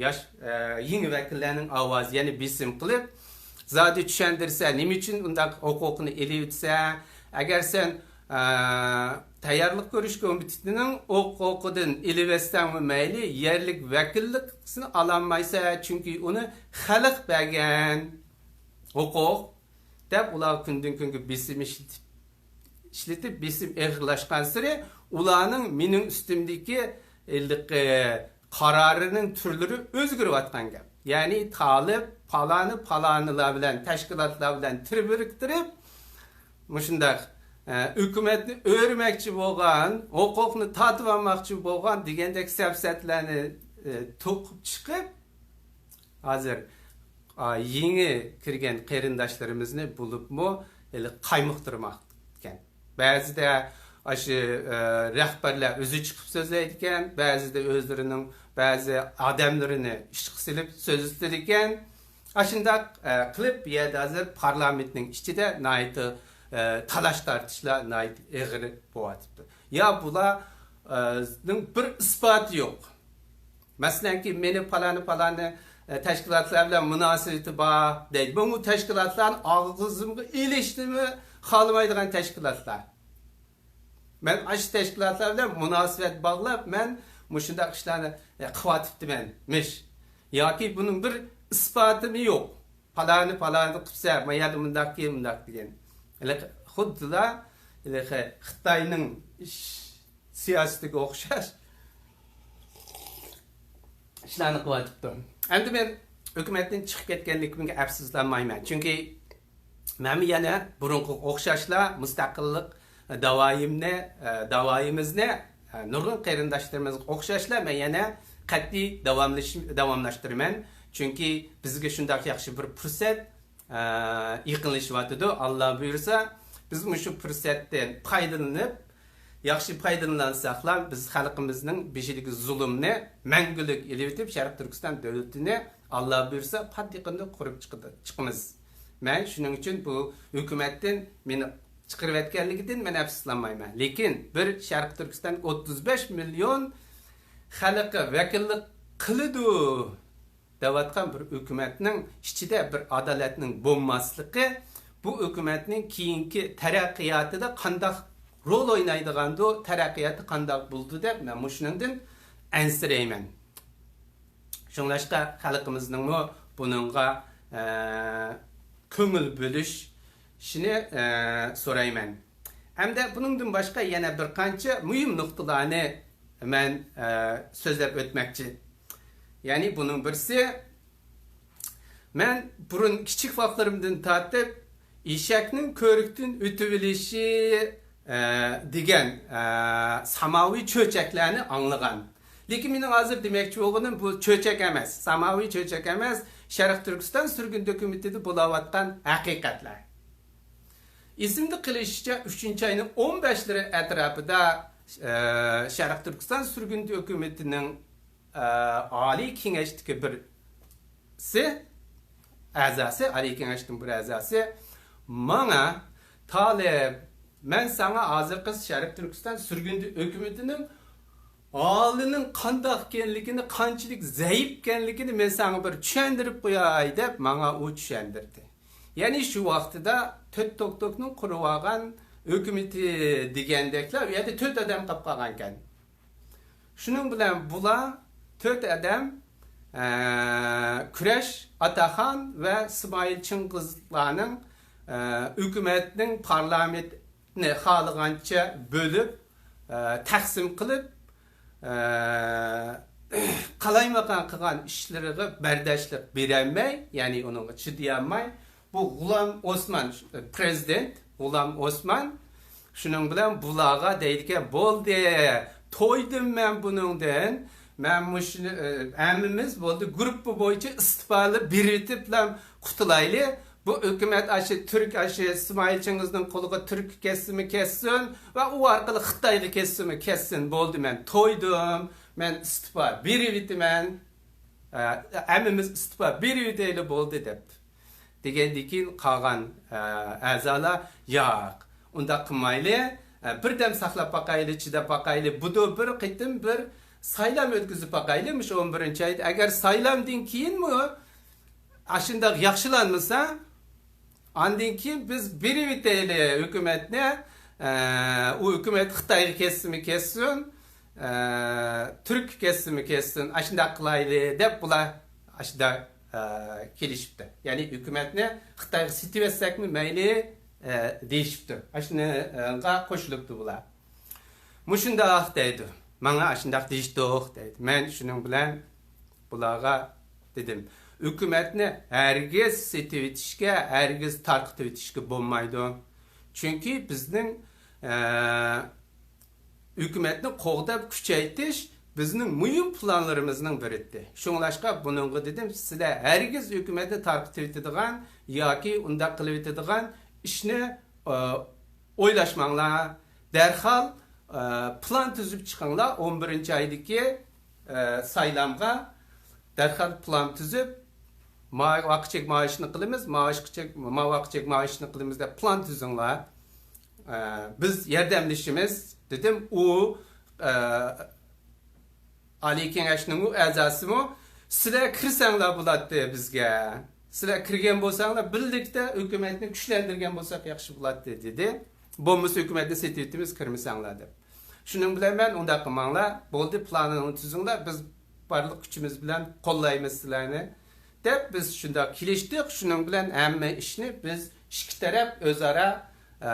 ياش، ئە، يېڭى ۋەكىللەرنىڭ ئاۋازى يەنە بېسىم قىلىپ، زادى چۈشەندۈرسە، نېمە ئۈچۈن ئۇنداق ھوقۇقنى ئېلىۋېتىسەن؟ ئەگەر سەن، ئە، تەييارلىق كۆرۈش كومىتېتىنىڭ ھوقۇقىدىن ئېلىۋەتسەڭمۇ مەيلى، يەرلىك ۋەكىللىكنى ئالالمايسەن، چۈنكى ئۇنى خەلق بەرگەن ھوقۇق، دەپ ئۇلار كۈندىن-كۈنگە بېسىم ئىشلىتىپ، ئىشلىتىپ، بېسىم ئېغىرلاشقانسېرى ئۇلارنىڭ مېنىڭ ئۈستۈمدىكى ھېلىقى قارارىنىڭ تۈرلىرى ئۆزگىرىۋاتقان گەپ. يەنى تالىپ پالانى پالانىلار بىلەن، تەشكىلاتلار بىلەن تىر بىرىكتۈرۈپ، مۇشۇنداق، ئە، ھۆكۈمەتنى ئۆرمەكچى بولغان، ھوقۇقنى تارتىۋالماقچى بولغان دېگەندەك سەپسەتىلەرنى، ئە، توقۇپ چىقىپ، ھازىر، ئا، يېڭى كىرگەن قېرىنداشلىرىمىزنى بولۇپمۇ ھېلى قايمۇقتۇرماقتىكەن. بەزىدە ئاشۇ، ئە، رەھبەرلەر ئۆزى چىقىپ سۆزلەيدىكەن، بەزىدە ئۆزلىرىنىڭ بەزى ئادەملىرىنى ئىشقا سېلىپ سۆزلىتىدىكەن. ئاشۇنداق، ئە، قىلىپ، بۇ يەردە ھازىر پارلامېنتنىڭ ئىچىدە ناھايىتى، ئە، تالاش-تارتىشلار ناھايىتى ئېغىر بولۇۋاتىدۇ. يا بۇلار، ئە، نىڭ بىر ئىسپاتى يوق. مەسىلەنكى، مېنى پالانى پالانى، ئە، تەشكىلاتلار بىلەن مۇناسىۋىتى بار دەيدۇ. مەن بۇ تەشكىلاتلارنى ئاغزىمغا ئېلىشنىمۇ خالىمايدىغان تەشكىلاتلار. مەن ئاشۇ تەشكىلاتلار بىلەن مۇناسىۋەت باغلاپ، مەن مۇشۇنداق ئىشلارنى، ئە، قىلىۋاتىپتىمەن، مىش. ياكى بۇنىڭ بىر ئىسپاتىمۇ يوق. پالانى پالانى قىپسە، ما يەردە مۇنداق كېيىن مۇنداق دېگەن. ھېلىقى خۇددىلا ھېلىقى خىتاينىڭ ئىش سىياسىتىگە ئوخشاش ئىشلارنى قىلىۋاتىپتۇ. ئەمدى مەن ھۆكۈمەتتىن چىقىپ كەتكەنلىكىمگە ئەپسۇسلانمايمەن. چۈنكى مەنمۇ يەنە بۇرۇنقىغا ئوخشاشلا مۇستەقىللىق داۋايىمنى، داۋايىمىزنى نۇرغۇن قېرىنداشلىرىمىزغا ئوخشاشلا مەن يەنە قەتئىي داۋاملىشىم-، داۋاملاشتۇرىمەن. چۈنكى بىزگە شۇنداق ياخشى بىر پۇرسەت ئە، يېقىنلىشىۋاتىدۇ. ئاللا بۇيرۇسا، بىز مۇشۇ پۇرسەتتىن پايدىلىنىپ، ياخشى پايدىلانساقلا، بىز خەلقىمىزنىڭ بېشىدىكى زۇلۇمنى مەڭگۈلۈك ئېلىۋېتىپ، شەرقىي تۈركىستان دۆلىتىنى، ئاللا بۇيرۇسا، پات يېقىندا قۇرۇپ چىقىدۇ-، چىقىمىز. مەن شۇنىڭ ئۈچۈن بۇ ھۆكۈمەتتىن مېنى چىقىرىۋەتكەنلىكىدىن مەن ئەپسۇسلانمايمەن. لېكىن بىر شەرقىي تۈركىستان ئوتتۇز بەش مىليون خەلققە ۋەكىللىك قىلىدۇ دەۋاتقان بىر ھۆكۈمەتنىڭ ئىچىدە بىر ئادالەتنىڭ بولماسلىقى بۇ ھۆكۈمەتنىڭ كېيىنكى تەرەققىياتىدا قانداق رول ئوينايدىغاندۇ، تەرەققىياتى قانداق بولىدۇ دەپ مەن مۇشۇنىڭدىن ئەنسىرەيمەن. شۇڭلاشقا خەلقىمىزنىڭمۇ بۇنىڭغا، ئە، كۆڭۈل بۆلۈشىنى، ئە، سورايمەن. ھەمدە بۇنىڭدىن باشقا يەنە بىر قانچە مۇھىم نۇقتىلارنى مەن، ئە، سۆزلەپ ئۆتمەكچى. يەنى بۇنىڭ بىرسى، مەن بۇرۇن كىچىك ۋاقىتلىرىمدىن تارتىپ ئېشەكنىڭ كۆۋرۈكتىن ئۆتۈۋېلىشى، ئە، دېگەن، ئە، ساماۋى چۆچەكلەرنى ئاڭلىغان. لېكىن مېنىڭ ھازىر دېمەكچى بولغىنىم بۇ چۆچەك ئەمەس، ساماۋى چۆچەك ئەمەس، شەرقىي تۈركىستان سۈرگۈن ھۆكۈمىتىدە بولاۋاتقان ھەقىقەتلەر. ئېسىمدە قېلىشىچە، ئۈچىنچى ئاينىڭ ئون بەشلىرى ئەتراپىدا، ئە، شەرقىي تۈركىستان سۈرگۈن ھۆكۈمىتىنىڭ، ئە، ئالىي كېڭەشتىكى بىرسى، ئەزاسى، ئالىي كېڭەشنىڭ بىر ئەزاسى ماڭا، تالىپ، مەن ساڭا ھازىرقى شەرقىي تۈركىستان سۈرگۈن ھۆكۈمىتىنىڭ ھالىنىڭ قانداق ئىكەنلىكىنى، قانچىلىك زەئىپ ئىكەنلىكىنى مەن ساڭا بىر چۈشەندۈرۈپ قوياي دەپ ماڭا ئۇ چۈشەندۈردى. يەنى شۇ ۋاقتىدا تۆت توك توكنىڭ قۇرۇۋالغان ھۆكۈمىتى دېگەندەكلا ئۇ يەردە تۆت ئادەم قاپ قالغانىكەن. شۇنىڭ بىلەن بۇلار تۆت ئادەم، ئە، كۈرەش ئاتاخان ۋە ئىسمائىل چىڭگىزلارنىڭ، ئە، ھۆكۈمەتنىڭ پارلامېنتنى خالىغانچە بۆلۈپ، ئە، تەقسىم قىلىپ، ئە، قالايمىقان قىلغان ئىشلىرىغا بەرداشلىق بېرەلمەي، يەنى ئۇنىڭغا چىدىيالماي، بۇ غۇلام ئوسمان، پرېزىدېنت غۇلام ئوسمان شۇنىڭ بىلەن بۇلارغا دەيدىكەن، بولدى، تويدۇم مەن بۇنىڭدىن. مەن مۇشۇنى، ئە، ھەممىمىز بولدى، گۇرۇپپا بويىچە ئىستېپالار بېرىۋېتىپلا قۇتۇلايلى. بۇ ھۆكۈمەت ئاشۇ تۈرك، ئاشۇ ئىسمائىل چىڭگىزنىڭ قولىغا تۈرككە كەتسىمۇ كەتسۇن ۋە ئۇ ئارقىلىق خىتايغا كەتسىمۇ كەتسۇن، بولدى، مەن تويدۇم، مەن ئىستېپا بېرىۋېتىمەن. ئە، ھەممىمىز ئىستېپا بېرىۋېتەيلى، بولدى، دەپتۇ. دېگەندىن كېيىن قالغان، ئە، ئەزالار، ياق، ئۇنداق قىلمايلى، ئە، بىردەم ساقلاپ باقايلى، چىداپ باقايلى، بۇدا بىر قېتىم بىر سايلام ئۆتكۈزۈپ باقايلى، مۇشۇ ئون بىرىنچى ئايدا. ئەگەر سايلامدىن كېيىنمۇ ئاشۇنداق ياخشىلانمىسا، ئاندىن كېيىن بىز بېرىۋېتەيلى ھۆكۈمەتنى، ئە، ئۇ ھۆكۈمەت خىتايغا كەتسىمۇ كەتسۇن، ئە، تۈرككە كەتسىمۇ كەتسۇن، ئاشۇنداق قىلايلى دەپ بۇلار ئاشۇنداق، ئە، كېلىشىپتۇ. يەنى ھۆكۈمەتنى خىتايغا سېتىۋەتسەكمۇ مەيلى، ئە، دېيىشىپتۇ. ئاشۇنىڭغا قوشۇلۇپتۇ بۇلار. مۇشۇنداق دەيدۇ. ماڭا ئاشۇنداق دېيىشتۇق دەيدۇ. مەن شۇنىڭ بىلەن بۇلارغا دېدىم، ھۆكۈمەتنى ھەرگىز سېتىۋېتىشكە، ھەرگىز تارقىتىۋېتىشكە بولمايدۇ. چۈنكى بىزنىڭ، ئە، ھۆكۈمەتنى قوغداپ كۈچەيتىش بىزنىڭ مۇھىم پىلانلىرىمىزنىڭ بىرىدى. شۇڭلاشقا بۇنىڭغا دېدىم، سىلەر ھەرگىز ھۆكۈمەتنى تارقىتىۋېتىدىغان ياكى ئۇنداق قىلىۋېتىدىغان ئىشنى، ئە، ئويلاشماڭلار. دەرھال، ئە، پىلان تۈزۈپ چىقىڭلار. ئون بىرىنچى ئايدىكى، ئە، سايلامغا دەرھال پىلان تۈزۈپ، ما ۋاقىتچەك مائاشنى قىلىمىز، مائاشقىچەك، ما ۋاقىتچەك مائاشنى قىلىمىز دەپ پىلان تۈزۈڭلار. ئە، بىز ياردەملىشىمىز، دېدىم. ئۇ، ئە، ئالىي كېڭەشنىڭ ئۇ ئەزاسىمۇ، سىلەر كىرسەڭلار بولاتتى بىزگە. سىلەر كىرگەن بولساڭلار، بىرلىكتە ھۆكۈمەتنى كۈچلەندۈرگەن بولساق ياخشى بولاتتى، دېدى. بولمىسا ھۆكۈمەتنى سېتىۋېتىمىز، كىرمىسەڭلار دەپ. شۇنىڭ بىلەن مەن ئۇنداق قىلماڭلار، بولدى، پىلانىڭلارنى تۈزۈڭلار، بىز بارلىق كۈچىمىز بىلەن قوللايمىز سىلەرنى، دەپ بىز شۇنداق كېلىشتۇق. شۇنىڭ بىلەن ھەممە ئىشنى بىز ئىككى تەرەپ ئۆزئارا، ئە،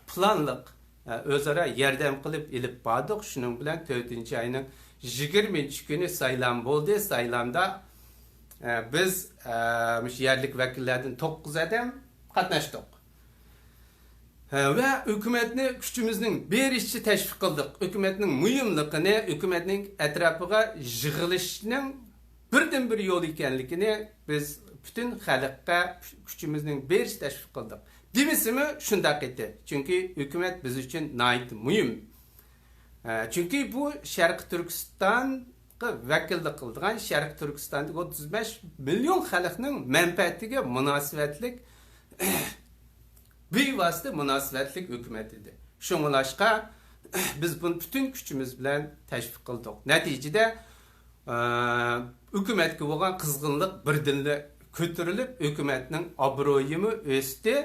پىلانلىق، ئە، ئۆزئارا ياردەم قىلىپ ئېلىپ باردۇق. شۇنىڭ بىلەن تۆتىنچى ئاينىڭ يىگىرمىنچى كۈنى سايلام بولدى. سايلامدا، ئە، بىز، ئە، مۇشۇ يەرلىك ۋەكىللەردىن توققۇز ئادەم قاتناشتۇق. ھە، ۋە ھۆكۈمەتنى كۈچىمىزنىڭ بېرىشىچە تەشۋىق قىلدۇق. ھۆكۈمەتنىڭ مۇھىملىقىنى، ھۆكۈمەتنىڭ ئەتراپىغا يىغىلىشنىڭ بىردىنبىر يولى ئىكەنلىكىنى بىز پۈتۈن خەلققە كۈچىمىزنىڭ بېرىشىچە تەشۋىق قىلدۇق. دېمىسىمۇ شۇنداق ئىدى. چۈنكى ھۆكۈمەت بىز ئۈچۈن ناھايىتى مۇھىم. ئە، چۈنكى بۇ شەرقىي تۈركىستانغا ۋەكىللىك قىلىدىغان، شەرقىي تۈركىستاندىكى ئوتتۇز بەش مىليون خەلقنىڭ مەنپەئەتىگە مۇناسىۋەتلىك، بىۋاسىتە مۇناسىۋەتلىك ھۆكۈمەت ئىدى. شۇڭلاشقا، بىز بۇنى پۈتۈن كۈچىمىز بىلەن تەشۋىق قىلدۇق. نەتىجىدە، ئە، ھۆكۈمەتكە بولغان قىزغىنلىق بىردىنلا كۆتۈرۈلۈپ، ھۆكۈمەتنىڭ ئابرۇيىمۇ ئۆستى.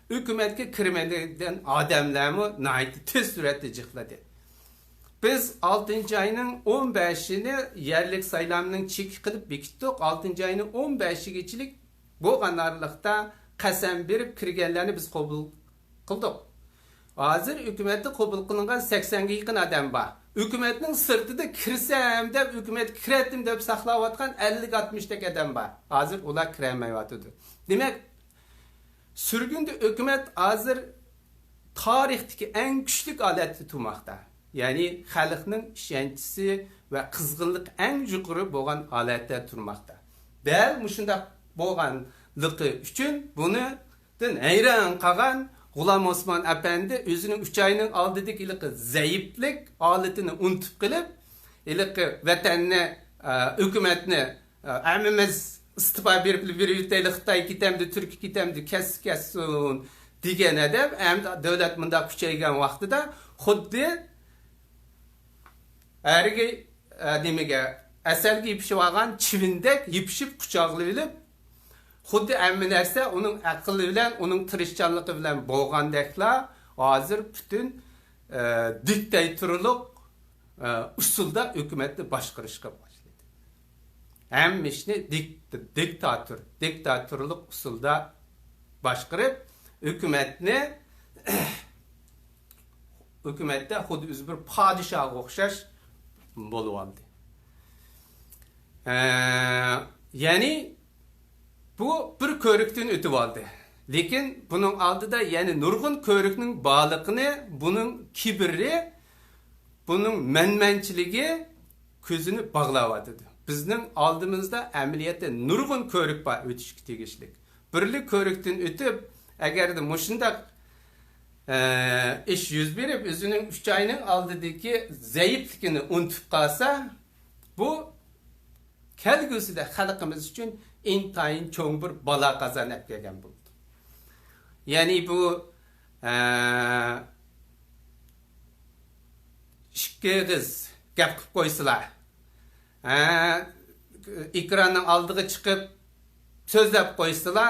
ھۆكۈمەتكە كىرمەيدىغان ئادەملەرمۇ ناھايىتى تېز سۈرئەتتە جىقلىدى. بىز ئالتىنچى ئاينىڭ ئون بەشىنى يەرلىك سايلامنىڭ چېكى قىلىپ بېكىتتۇق. ئالتىنچى ئاينىڭ ئون بەشىگىچىلىك بولغان ئارىلىقتا قەسەم بېرىپ كىرگەنلەرنى بىز قوبۇل قىلدۇق. ھازىر ھۆكۈمەتتە قوبۇل قىلىنغان سەكسەنگە يېقىن ئادەم بار. ھۆكۈمەتنىڭ سىرتىدا كىرسەم دەپ، ھۆكۈمەتكە كىرەتتىم دەپ ساقلاۋاتقان ئەللىك ئاتمىشتەك ئادەم بار. ھازىر ئۇلار كىرەلمەيۋاتىدۇ. دېمەك، سۈرگۈندە ھۆكۈمەت ھازىر تارىختىكى ئەڭ كۈچلۈك ھالەتتە تۇرماقتا. يەنى خەلقنىڭ ئىشەنچىسى ۋە قىزغىنلىقى ئەڭ يۇقىرى بولغان ھالەتتە تۇرماقتا. دەل مۇشۇنداق بولغانلىقى ئۈچۈن بۇنىڭدىن ھەيران قالغان غۇلام ئوسمان ئەپەندى ئۆزىنىڭ ئۈچ ئاينىڭ ئالدىدىكى ھېلىقى زەئىپلىك ھالىتىنى ئۇنتۇپ قېلىپ، ھېلىقى ۋەتەننى، ئە، ھۆكۈمەتنى، ئە، ھەممىمىز ئىستېپا بېرىپ، بېرىۋېتەيلى، خىتاي كېتەمدۇ، تۈركىيە كېتەمدۇ، كەتسە كەتسۇن دېگەن ئادەم، ئەمدى دۆلەت مۇنداق كۈچەيگەن ۋاقتىدا خۇددى ھەرگى، ئە، نېمىگە، ئەسەلگە يېپىشىۋالغان چىۋىندەك يېپىشىپ قۇچاقلىۋېلىپ، خۇددى ھەممە نەرسە ئۇنىڭ ئەقلى بىلەن، ئۇنىڭ تىرىشچانلىقى بىلەن بولغاندەكلا، ھازىر پۈتۈن، ئە، دىكتاتورلۇق، ئە، ئۇسۇلدا ھۆكۈمەتنى باشقۇرۇشقا باشلىدى. ھەممە ئىشنى دىك-، دىكتاتور، دىكتاتورلۇق ئۇسۇلدا باشقۇرۇپ، ھۆكۈمەتنى ھۆكۈمەتتە خۇددى ئۆزى بىر پادىشاھقا ئوخشاش بولۇۋالدى. ئە، يەنى بۇ بىر كۆرۈكتىن ئۆتۈۋالدى. لېكىن بۇنىڭ ئالدىدا يەنە نۇرغۇن كۆرۈكنىڭ بارلىقىنى، بۇنىڭ كىبىرى، بۇنىڭ مەنمەنچىلىكى كۆزىنى باغلاۋاتىدۇ. بىزنىڭ ئالدىمىزدا ئەمەلىيەتتە نۇرغۇن كۆرۈك بار ئۆتۈشكە تېگىشلىك. بىرلا كۆرۈكتىن ئۆتۈپ، ئەگەردە مۇشۇنداق، ئە، ئىش يۈز بېرىپ، ئۆزىنىڭ ئۈچ ئاينىڭ ئالدىدىكى زەئىپلىكىنى ئۇنتۇپ قالسا، بۇ كەلگۈسىدە خەلقىمىز ئۈچۈن ئىنتايىن چوڭ بىر بالا-قازا ئەپ كەلگەن بولىدۇ. يەنى بۇ، ئە، ئىككى ئېغىز گەپ قىلىپ قويسىلا، ھە، ئېكراننىڭ ئالدىغا چىقىپ سۆزلەپ قويسىلا،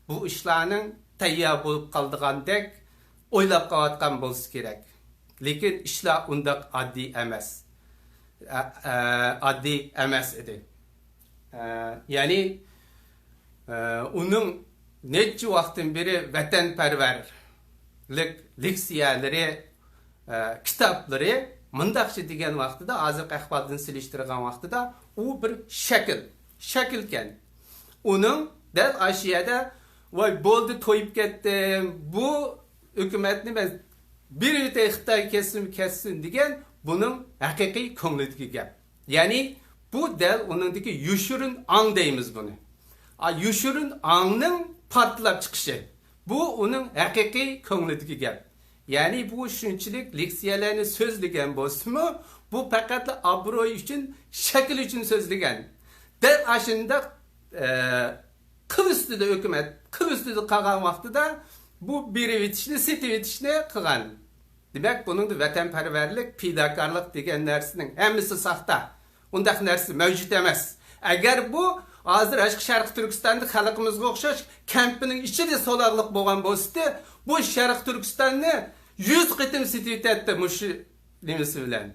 بۇ ئىشلارنىڭ تەييار بولۇپ قالىدىغاندەك ئويلاپ قاۋاتقان بولسا كېرەك. لېكىن ئىشلار ئۇنداق ئاددىي ئەمەس. ئە، ئە، ئاددىي ئەمەس ئىدى. ئە، يەنى، ئە، ئۇنىڭ نەچچە ۋاقىتتىن بېرى ۋەتەنپەرۋەرلىك لېكسىيەلىرى، ئە، كىتابلىرى مۇنداقچە دېگەن ۋاقتىدا، ھازىرقى ئەھۋالدىن سېلىشتۇرغان ۋاقتىدا، ئۇ بىر شەكىل، شەكىلكەن. ئۇنىڭ دەل ئاشۇ يەردە، ۋاي، بولدى، تويۇپ كەتتىم، بۇ ھۆكۈمەتنى مەن بېرىۋېتەي، خىتاي كەتسۇن، كەتسۇن دېگەن بۇنىڭ ھەقىقىي كۆڭلىدىكى گەپ. يەنى بۇ دەل ئۇنىڭدىكى يوشۇرۇن ئاڭ دەيمىز بۇنى. ئا، يوشۇرۇن ئاڭنىڭ پارتلاپ چىقىشى. بۇ ئۇنىڭ ھەقىقىي كۆڭلىدىكى گەپ. يەنى بۇ شۇنچىلىك لېكسىيەلەرنى سۆزلىگەن بولسىمۇ، بۇ پەقەتلا ئابرۇي ئۈچۈن، شەكىل ئۈچۈن سۆزلىگەن. دەل ئاشۇنداق، ئە، قىل ئۈستىدە ھۆكۈمەت، قىل ئۈستىدە قالغان ۋاقتىدا بۇ بېرىۋېتىشنى، سېتىۋېتىشنى قىلغان. دېمەك، بۇنىڭدا ۋەتەنپەرۋەرلىك، پىداكارلىق دېگەن نەرسىنىڭ ھەممىسى ساختا. ئۇنداق نەرسە مەۋجۇت ئەمەس. ئەگەر بۇ ھازىر ئاشۇ شەرقىي تۈركىستاندا خەلقىمىزگە ئوخشاش كەمپىنىڭ ئىچىدە سولاقلىق بولغان بولسىدى، بۇ شەرقىي تۈركىستاننى يۈز قېتىم سېتىۋېتەتتى مۇشۇ نېمىسى بىلەن.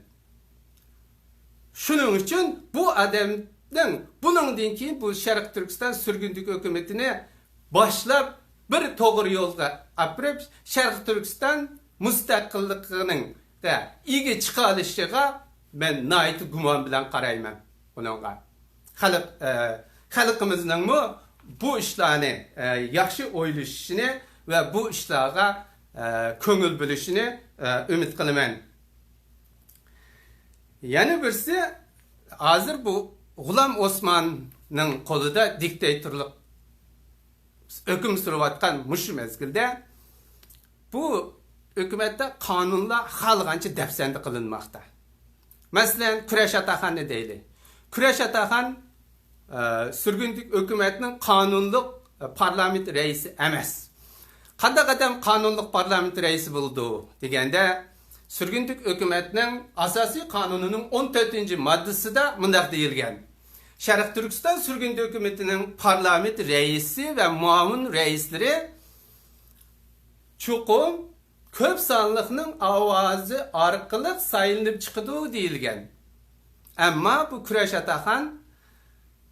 شۇنىڭ ئۈچۈن بۇ ئادەمنىڭ بۇنىڭدىن كېيىن بۇ شەرقىي تۈركىستان سۈرگۈندىكى ھۆكۈمىتىنى باشلاپ، بىر توغرا يولغا ئاپىرىپ، شەرقىي تۈركىستان مۇستەقىللىقىنىڭ ئىگە چىقالىشىغا مەن ناھايىتى گۇمان بىلەن قارايمەن بۇنىڭغا. خەلق، ئە، خەلقىمىزنىڭمۇ بۇ ئىشلارنى، ئە، ياخشى ئويلىشىشىنى ۋە بۇ ئىشلارغا، ئە، كۆڭۈل بۆلۈشىنى، ئە، ئۈمىد قىلىمەن. يەنە بىرسى، ھازىر بۇ غۇلام ئوسماننىڭ قولىدا دىكتاتورلۇق ھۆكۈم سۈرۈۋاتقان مۇشۇ مەزگىلدە بۇ ھۆكۈمەتتە قانۇنلار خالىغانچە دەپسەندە قىلىنماقتا. مەسىلەن، كۈرەش ئاتاخاننى دەيلى. كۈرەش ئاتاخان، ئە، سۈرگۈندىكى ھۆكۈمەتنىڭ قانۇنلۇق، ئە، پارلامېنت رەئىسى ئەمەس. قانداق ئادەم قانۇنلۇق پارلامېنت رەئىسى بولىدۇ دېگەندە، سۈرگۈندىكى ھۆكۈمەتنىڭ ئاساسىي قانۇنىنىڭ ئون تۆتىنچى ماددىسىدا مۇنداق دېيىلگەن: شەرقىي تۈركىستان سۈرگۈندە ھۆكۈمىتىنىڭ پارلامېنت رەئىسى ۋە مۇئاۋىن رەئىسلىرى چوقۇم كۆپ سانلىقنىڭ ئاۋازى ئارقىلىق سايلىنىپ چىقىدۇ دېيىلگەن. ئەمما بۇ كۈرەش ئاتاخان،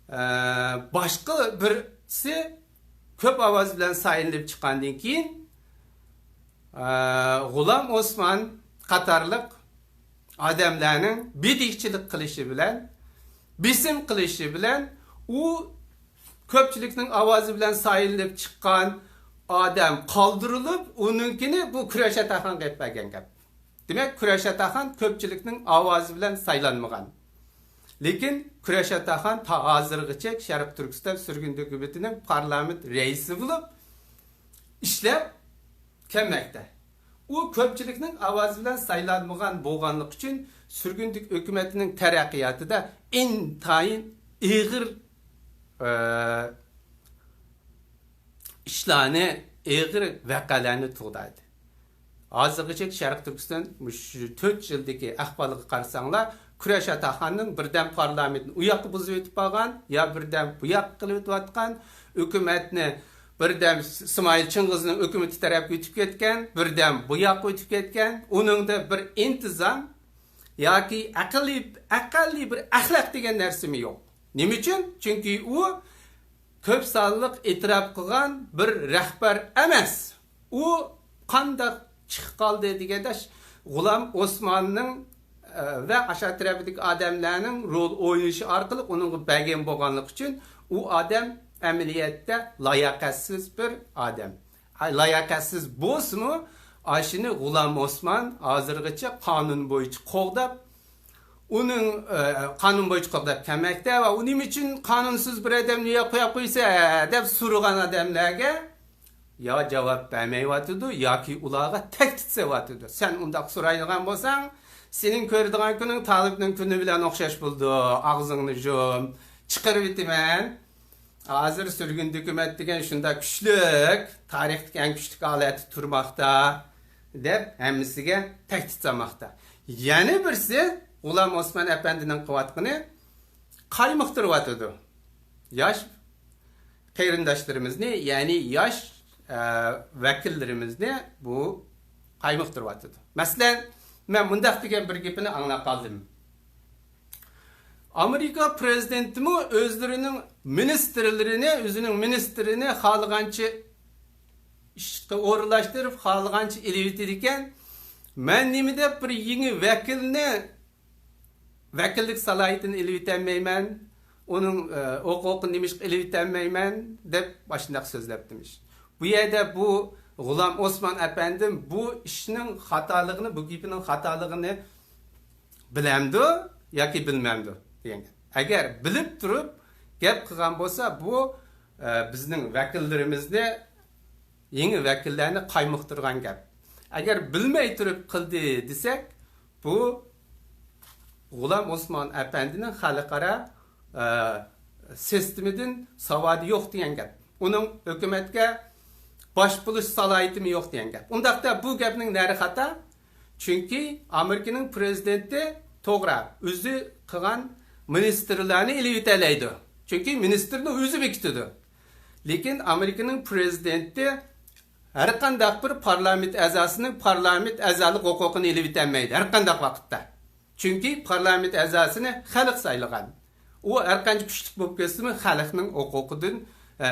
ئە، باشقا بىرسى كۆپ ئاۋاز بىلەن سايلىنىپ چىققاندىن كېيىن، ئە، غۇلام ئوسمان قاتارلىق ئادەملەرنىڭ بىدىكچىلىك قىلىشى بىلەن، بېسىم قىلىشى بىلەن ئۇ كۆپچىلىكنىڭ ئاۋازى بىلەن سايلىنىپ چىققان ئادەم قالدۇرۇلۇپ، ئۇنىڭكىنى بۇ كۈرەش ئاتاخانغا ئېلىپ بەرگەن گەپ. دېمەك، كۈرەش ئاتاخان كۆپچىلىكنىڭ ئاۋازى بىلەن سايلانمىغان. لېكىن كۈرەش ئاتاخان تا ھازىرغىچە شەرقىي تۈركىستان سۈرگۈندە ھۆكۈمىتىنىڭ پارلامېنت رەئىسى بولۇپ ئىشلەپ كەلمەكتە. ئۇ كۆپچىلىكنىڭ ئاۋازى بىلەن سايلانمىغان بولغانلىقى ئۈچۈن سۈرگۈندىكى ھۆكۈمەتنىڭ تەرەققىياتىدا ئىنتايىن ئېغىر، ئە، ئىشلارنى، ئېغىر ۋەقەلەرنى تۇغدۇردى. ھازىرغىچە شەرقىي تۈركىستان مۇشۇ تۆت يىلدىكى ئەھۋالىغا قارىساڭلار، كۈرەش ئاتاخاننىڭ بىردەم پارلامېنتنى ئۇ ياققا بۇزۇۋېتىپ بارغان، يا بىردەم بۇ ياققا قىلىۋېتىۋاتقان، ھۆكۈمەتنى بىردەم ئىسمائىل چىڭگىزنىڭ ھۆكۈمىتى تەرەپكە ئۆتۈپ كەتكەن، بىردەم بۇ ياققا ئۆتۈپ كەتكەن. ئۇنىڭدا بىر ئىنتىزام ياكى ئەقەللىي، ئەقەللىي بىر ئەخلاق دېگەن نەرسىمۇ يوق. نېمە ئۈچۈن؟ چۈنكى ئۇ كۆپ سانلىق ئېتىراپ قىلغان بىر رەھبەر ئەمەس. ئۇ قانداق چىقىپ قالدى دېگەندە، غۇلام ئوسماننىڭ، ئە، ۋە ئاشۇ ئەتراپىدىكى ئادەملەرنىڭ رول ئوينىشى ئارقىلىق ئۇنىڭغا بەرگەن بولغانلىقى ئۈچۈن ئۇ ئادەم ئەمەلىيەتتە لاياقەتسىز بىر ئادەم. لاياقەتسىز بولسىمۇ، ئاشۇنى غۇلام ئوسمان ھازىرغىچە قانۇن بويىچە قوغداپ، ئۇنىڭ، ئە، قانۇن بويىچە قوغداپ كەلمەكتە ۋە ئۇ نېمە ئۈچۈن قانۇنسىز بىر ئادەمنى ياققا قويۇپ قويسا دەپ سورىغان ئادەملەرگە يا جاۋاب بەرمەيۋاتىدۇ ياكى ئۇلارغا تەھدىت سېلىۋاتىدۇ. سەن ئۇنداق سورايدىغان بولساڭ، سېنىڭ كۆرىدىغان كۈنۈڭ تالىپنىڭ كۈنى بىلەن ئوخشاش بولىدۇ. ئاغزىڭنى يۇم، چىقىرىۋېتىمەن. ھازىر سۈرگۈندە ھۆكۈمەت دېگەن شۇنداق كۈچلۈك، تارىختىكى ئەڭ كۈچلۈك ھالەتتە تۇرماقتا، دەپ ھەممىسىگە تەھدىت سالماقتا. يەنە بىرسى، غۇلام ئوسمان ئەپەندىنىڭ قىلىۋاتقىنى، قايمۇقتۇرۇۋاتىدۇ ياش قېرىنداشلىرىمىزنى، يەنى ياش، ئە، ۋەكىللىرىمىزنى بۇ قايمۇقتۇرۇۋاتىدۇ. مەسىلەن، مەن مۇنداق دېگەن بىر گېپىنى ئاڭلاپ قالدىم. ئامېرىكا پرېزىدېنتىمۇ ئۆزلىرىنىڭ مىنىستىرلىرىنى، ئۆزىنىڭ مىنىستىرىنى خالىغانچە ئىشقا ئورۇنلاشتۇرۇپ، خالىغانچە ئېلىۋېتىدىكەن. مەن نېمە دەپ بىر يېڭى ۋەكىلنى، ۋەكىللىك سالاھىيىتىنى ئېلىۋېتەلمەيمەن، ئۇنىڭ، ئە، ھوقۇقىنى نېمىشقا ئېلىۋېتەلمەيمەن دەپ ئاشۇنداق سۆزلەپتىمىش. بۇ يەردە بۇ غۇلام ئوسمان ئەپەندىم بۇ ئىشنىڭ خاتالىقىنى، بۇ گېپىنىڭ خاتالىقىنى بىلەمدۇ ياكى بىلمەمدۇ دېگەن گەپ. ئەگەر بىلىپ تۇرۇپ گەپ قىلغان بولسا، بۇ، ئە، بىزنىڭ ۋەكىللىرىمىزنى، يېڭى ۋەكىللەرنى قايمۇقتۇرغان گەپ. ئەگەر بىلمەي تۇرۇپ قىلدى دېسەك، بۇ غۇلام ئوسمان ئەپەندىنىڭ خەلقئارا، ئە، سىستېمىدىن ساۋادى يوق دېگەن گەپ. ئۇنىڭ ھۆكۈمەتكە باش بولۇش سالاھىيىتىمۇ يوق دېگەن گەپ. ئۇنداقتا بۇ گەپنىڭ نەرى خاتا؟ چۈنكى ئامېرىكىنىڭ پرېزىدېنتى توغرا، ئۆزى قىلغان مىنىستىرلارنى ئېلىۋېتەلەيدۇ. چۈنكى مىنىستىرنى ئۆزى بېكىتىدۇ. لېكىن ئامېرىكىنىڭ پرېزىدېنتى ھەر قانداق بىر پارلامېنت ئەزاسىنىڭ پارلامېنت ئەزالىق ھوقۇقىنى ئېلىۋېتەلمەيدۇ، ھەر قانداق ۋاقىتتا. چۈنكى پارلامېنت ئەزاسىنى خەلق سايلىغان. ئۇ ھەر قانچە كۈچلۈك بولۇپ كەتسىمۇ، خەلقنىڭ ھوقۇقىدىن، ئە،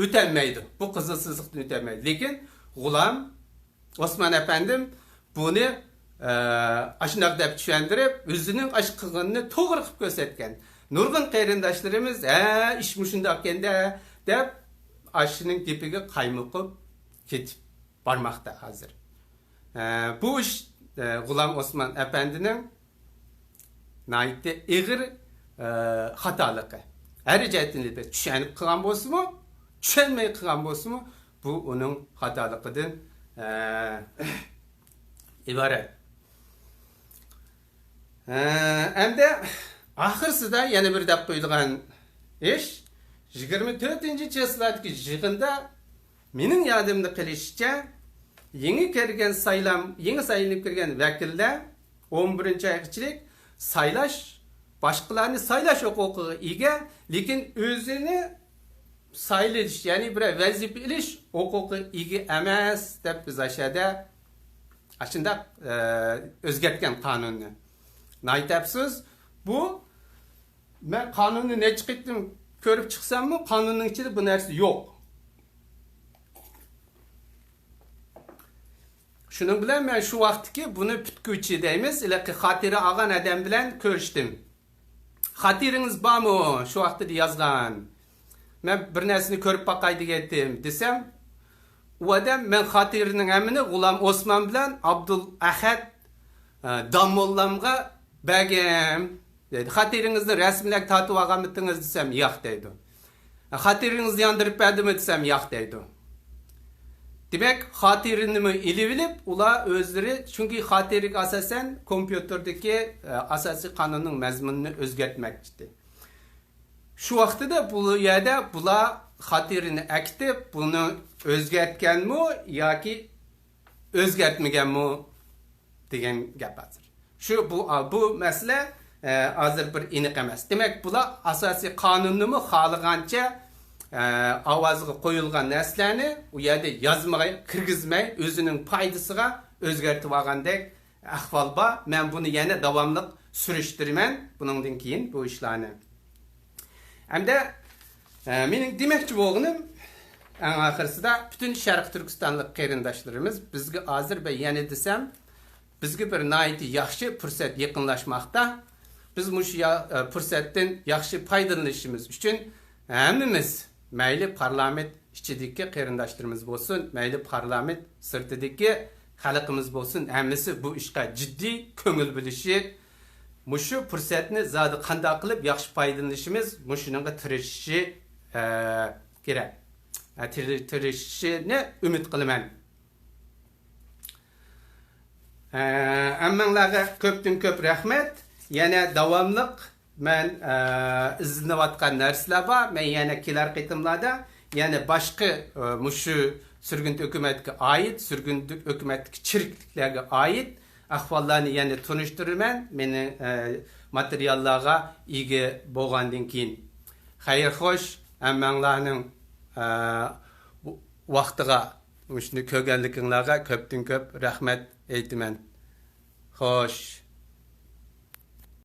ئۆتەلمەيدۇ. بۇ قىزىل سىزىقتىن ئۆتەلمەيدۇ. لېكىن غۇلام ئوسمان ئەپەندىم بۇنى، ئە، ئاشۇنداق دەپ چۈشەندۈرۈپ، ئۆزىنىڭ ئاشۇ قىلغىنىنى توغرا قىلىپ كۆرسەتكەن. نۇرغۇن قېرىنداشلىرىمىز، ھە، ئىش مۇشۇنداق ئىكەن-دە، دەپ، ئاشۇنىڭ گېپىگە قايمۇقۇپ كېتىپ بارماقتا ھازىر. ئە، بۇ ئىش، ئە، غۇلام ئوسمان ئەپەندىنىڭ ناھايىتى ئېغىر، ئە، خاتالىقى. ھەر جەھەتتىن ئېلىپ، چۈشەنىپ قىلغان بولسىمۇ، چۈشەنمەي قىلغان بولسىمۇ، بۇ ئۇنىڭ خاتالىقىدىن، ئە، ئىبارەت. ئە، ئەمدى ئاخىرسىدا يەنە بىر دەپ قويىدىغان ئىش، يىگىرمە تۆتىنچى چېسلادىكى يىغىندا مېنىڭ يادىمدا قېلىشىچە، يېڭى كىرگەن سايلام، يېڭى سايلىنىپ كىرگەن ۋەكىللەر ئون بىرىنچى ئايغىچىلىك سايلاش، باشقىلارنى سايلاش ھوقۇقىغا ئىگە، لېكىن ئۆزىنى سايلىنىش، يەنى بىرەر ۋەزىپە ئېلىش ھوقۇقىغا ئىگە ئەمەس، دەپ بىز ئاشۇ يەردە ئاشۇنداق، ئە، ئۆزگەرتكەن قانۇننى. ناھايىتى ئەپسۇس، بۇ مەن قانۇننى نەچچە قېتىم كۆرۈپ چىقساممۇ، قانۇننىڭ ئىچىدە بۇ نەرسە يوق. شۇنىڭ بىلەن مەن شۇ ۋاقىتتىكى بۇنى پۈتكۈچى دەيمىز، ھېلىقى خاتىرە ئالغان ئادەم بىلەن كۆرۈشتۈم. خاتىرىڭىز بارمۇ؟ شۇ ۋاقتىدا يازغان. مەن بىر نەرسىنى كۆرۈپ باقاي دېگەنتىم، دېسەم، ئۇ ئادەم، مەن خاتىرىنىڭ ھەممىنى غۇلام ئوسمان بىلەن ئابدۇل ئەھەد، ئە، داموللامغا بەرگەن، دەيدۇ. خاتىرىڭىزنى رەسىملەرگە تارتىۋالغانمىدىڭىز دېسەم، ياق، دەيدۇ. خاتىرىڭىزنى ياندۇرۇپ بەردىمۇ دېسەم، ياق، دەيدۇ. دېمەك، خاتىرىنىمۇ ئېلىۋېلىپ، ئۇلار ئۆزلىرى، چۈنكى خاتىرىگە ئاساسەن كومپيۇتېردىكى، ئە، ئاساسىي قانۇننىڭ مەزمۇنىنى ئۆزگەرتمەكچىدى. شۇ ۋاقتىدا بۇ يەردە بۇلار خاتىرىنى ئەكېتىپ، بۇنى ئۆزگەرتكەنمۇ ياكى ئۆزگەرتمىگەنمۇ دېگەن گەپ ھازىر. شۇ، بۇ، بۇ مەسىلە، ئە، ھازىر بىر ئېنىق ئەمەس. دېمەك، بۇلار ئاساسىي قانۇننىمۇ خالىغانچە، ئە، ئاۋازغا قويۇلغان نەرسىلەرنى ئۇ يەردە يازماي، كىرگۈزمەي، ئۆزىنىڭ پايدىسىغا ئۆزگەرتىۋالغاندەك ئەھۋال بار. مەن بۇنى يەنە داۋاملىق سۈرۈشتۈرىمەن بۇنىڭدىن كېيىن بۇ ئىشلارنى. ئەمدى، ئە، مېنىڭ دېمەكچى بولغىنىم، ئەڭ ئاخىرسىدا پۈتۈن شەرقىي تۈركىستانلىق قېرىنداشلىرىمىز، بىزگە ھازىر ۋە يەنە دېسەم، بىزگە بىر ناھايىتى ياخشى پۇرسەت يېقىنلاشماقتا. بىز مۇشۇ يا-، ئە، پۇرسەتتىن ياخشى پايدىلىنىشىمىز ئۈچۈن ھەممىمىز، مەيلى پارلامېنت ئىچىدىكى قېرىنداشلىرىمىز بولسۇن، مەيلى پارلامېنت سىرتىدىكى خەلقىمىز بولسۇن، ھەممىسى بۇ ئىشقا جىددىي كۆڭۈل بۆلۈشى، مۇشۇ پۇرسەتنى زادى قانداق قىلىپ ياخشى پايدىلىنىشىمىز، مۇشۇنىڭغا تىرىشىشى، ئە، كېرەك. ئە، تىرى-، تىرىشىشىنى ئۈمىد قىلىمەن. ئە، ھەممىڭلارغا كۆپتىن كۆپ رەھمەت. يەنە داۋاملىق مەن، ئە، ئىزدىنىۋاتقان نەرسىلەر بار. مەن يەنە كېلەر قېتىملاردا يەنە باشقا، ئە، مۇشۇ سۈرگۈندە ھۆكۈمەتكە ئائىت، سۈرگۈندە ھۆكۈمەتتىكى چىرىكلىكلەرگە ئائىت ئەھۋاللارنى يەنە تونۇشتۇرىمەن، مېنىڭ، ئە، ماتېرىياللارغا ئىگە بولغاندىن كېيىن. خەير خوش، ھەممەڭلارنىڭ، ئە، ۋاقتىغا، مۇشۇنى كۆرگەنلىكىڭلارغا كۆپتىن كۆپ رەھمەت. ئېيتىمەن. خوش.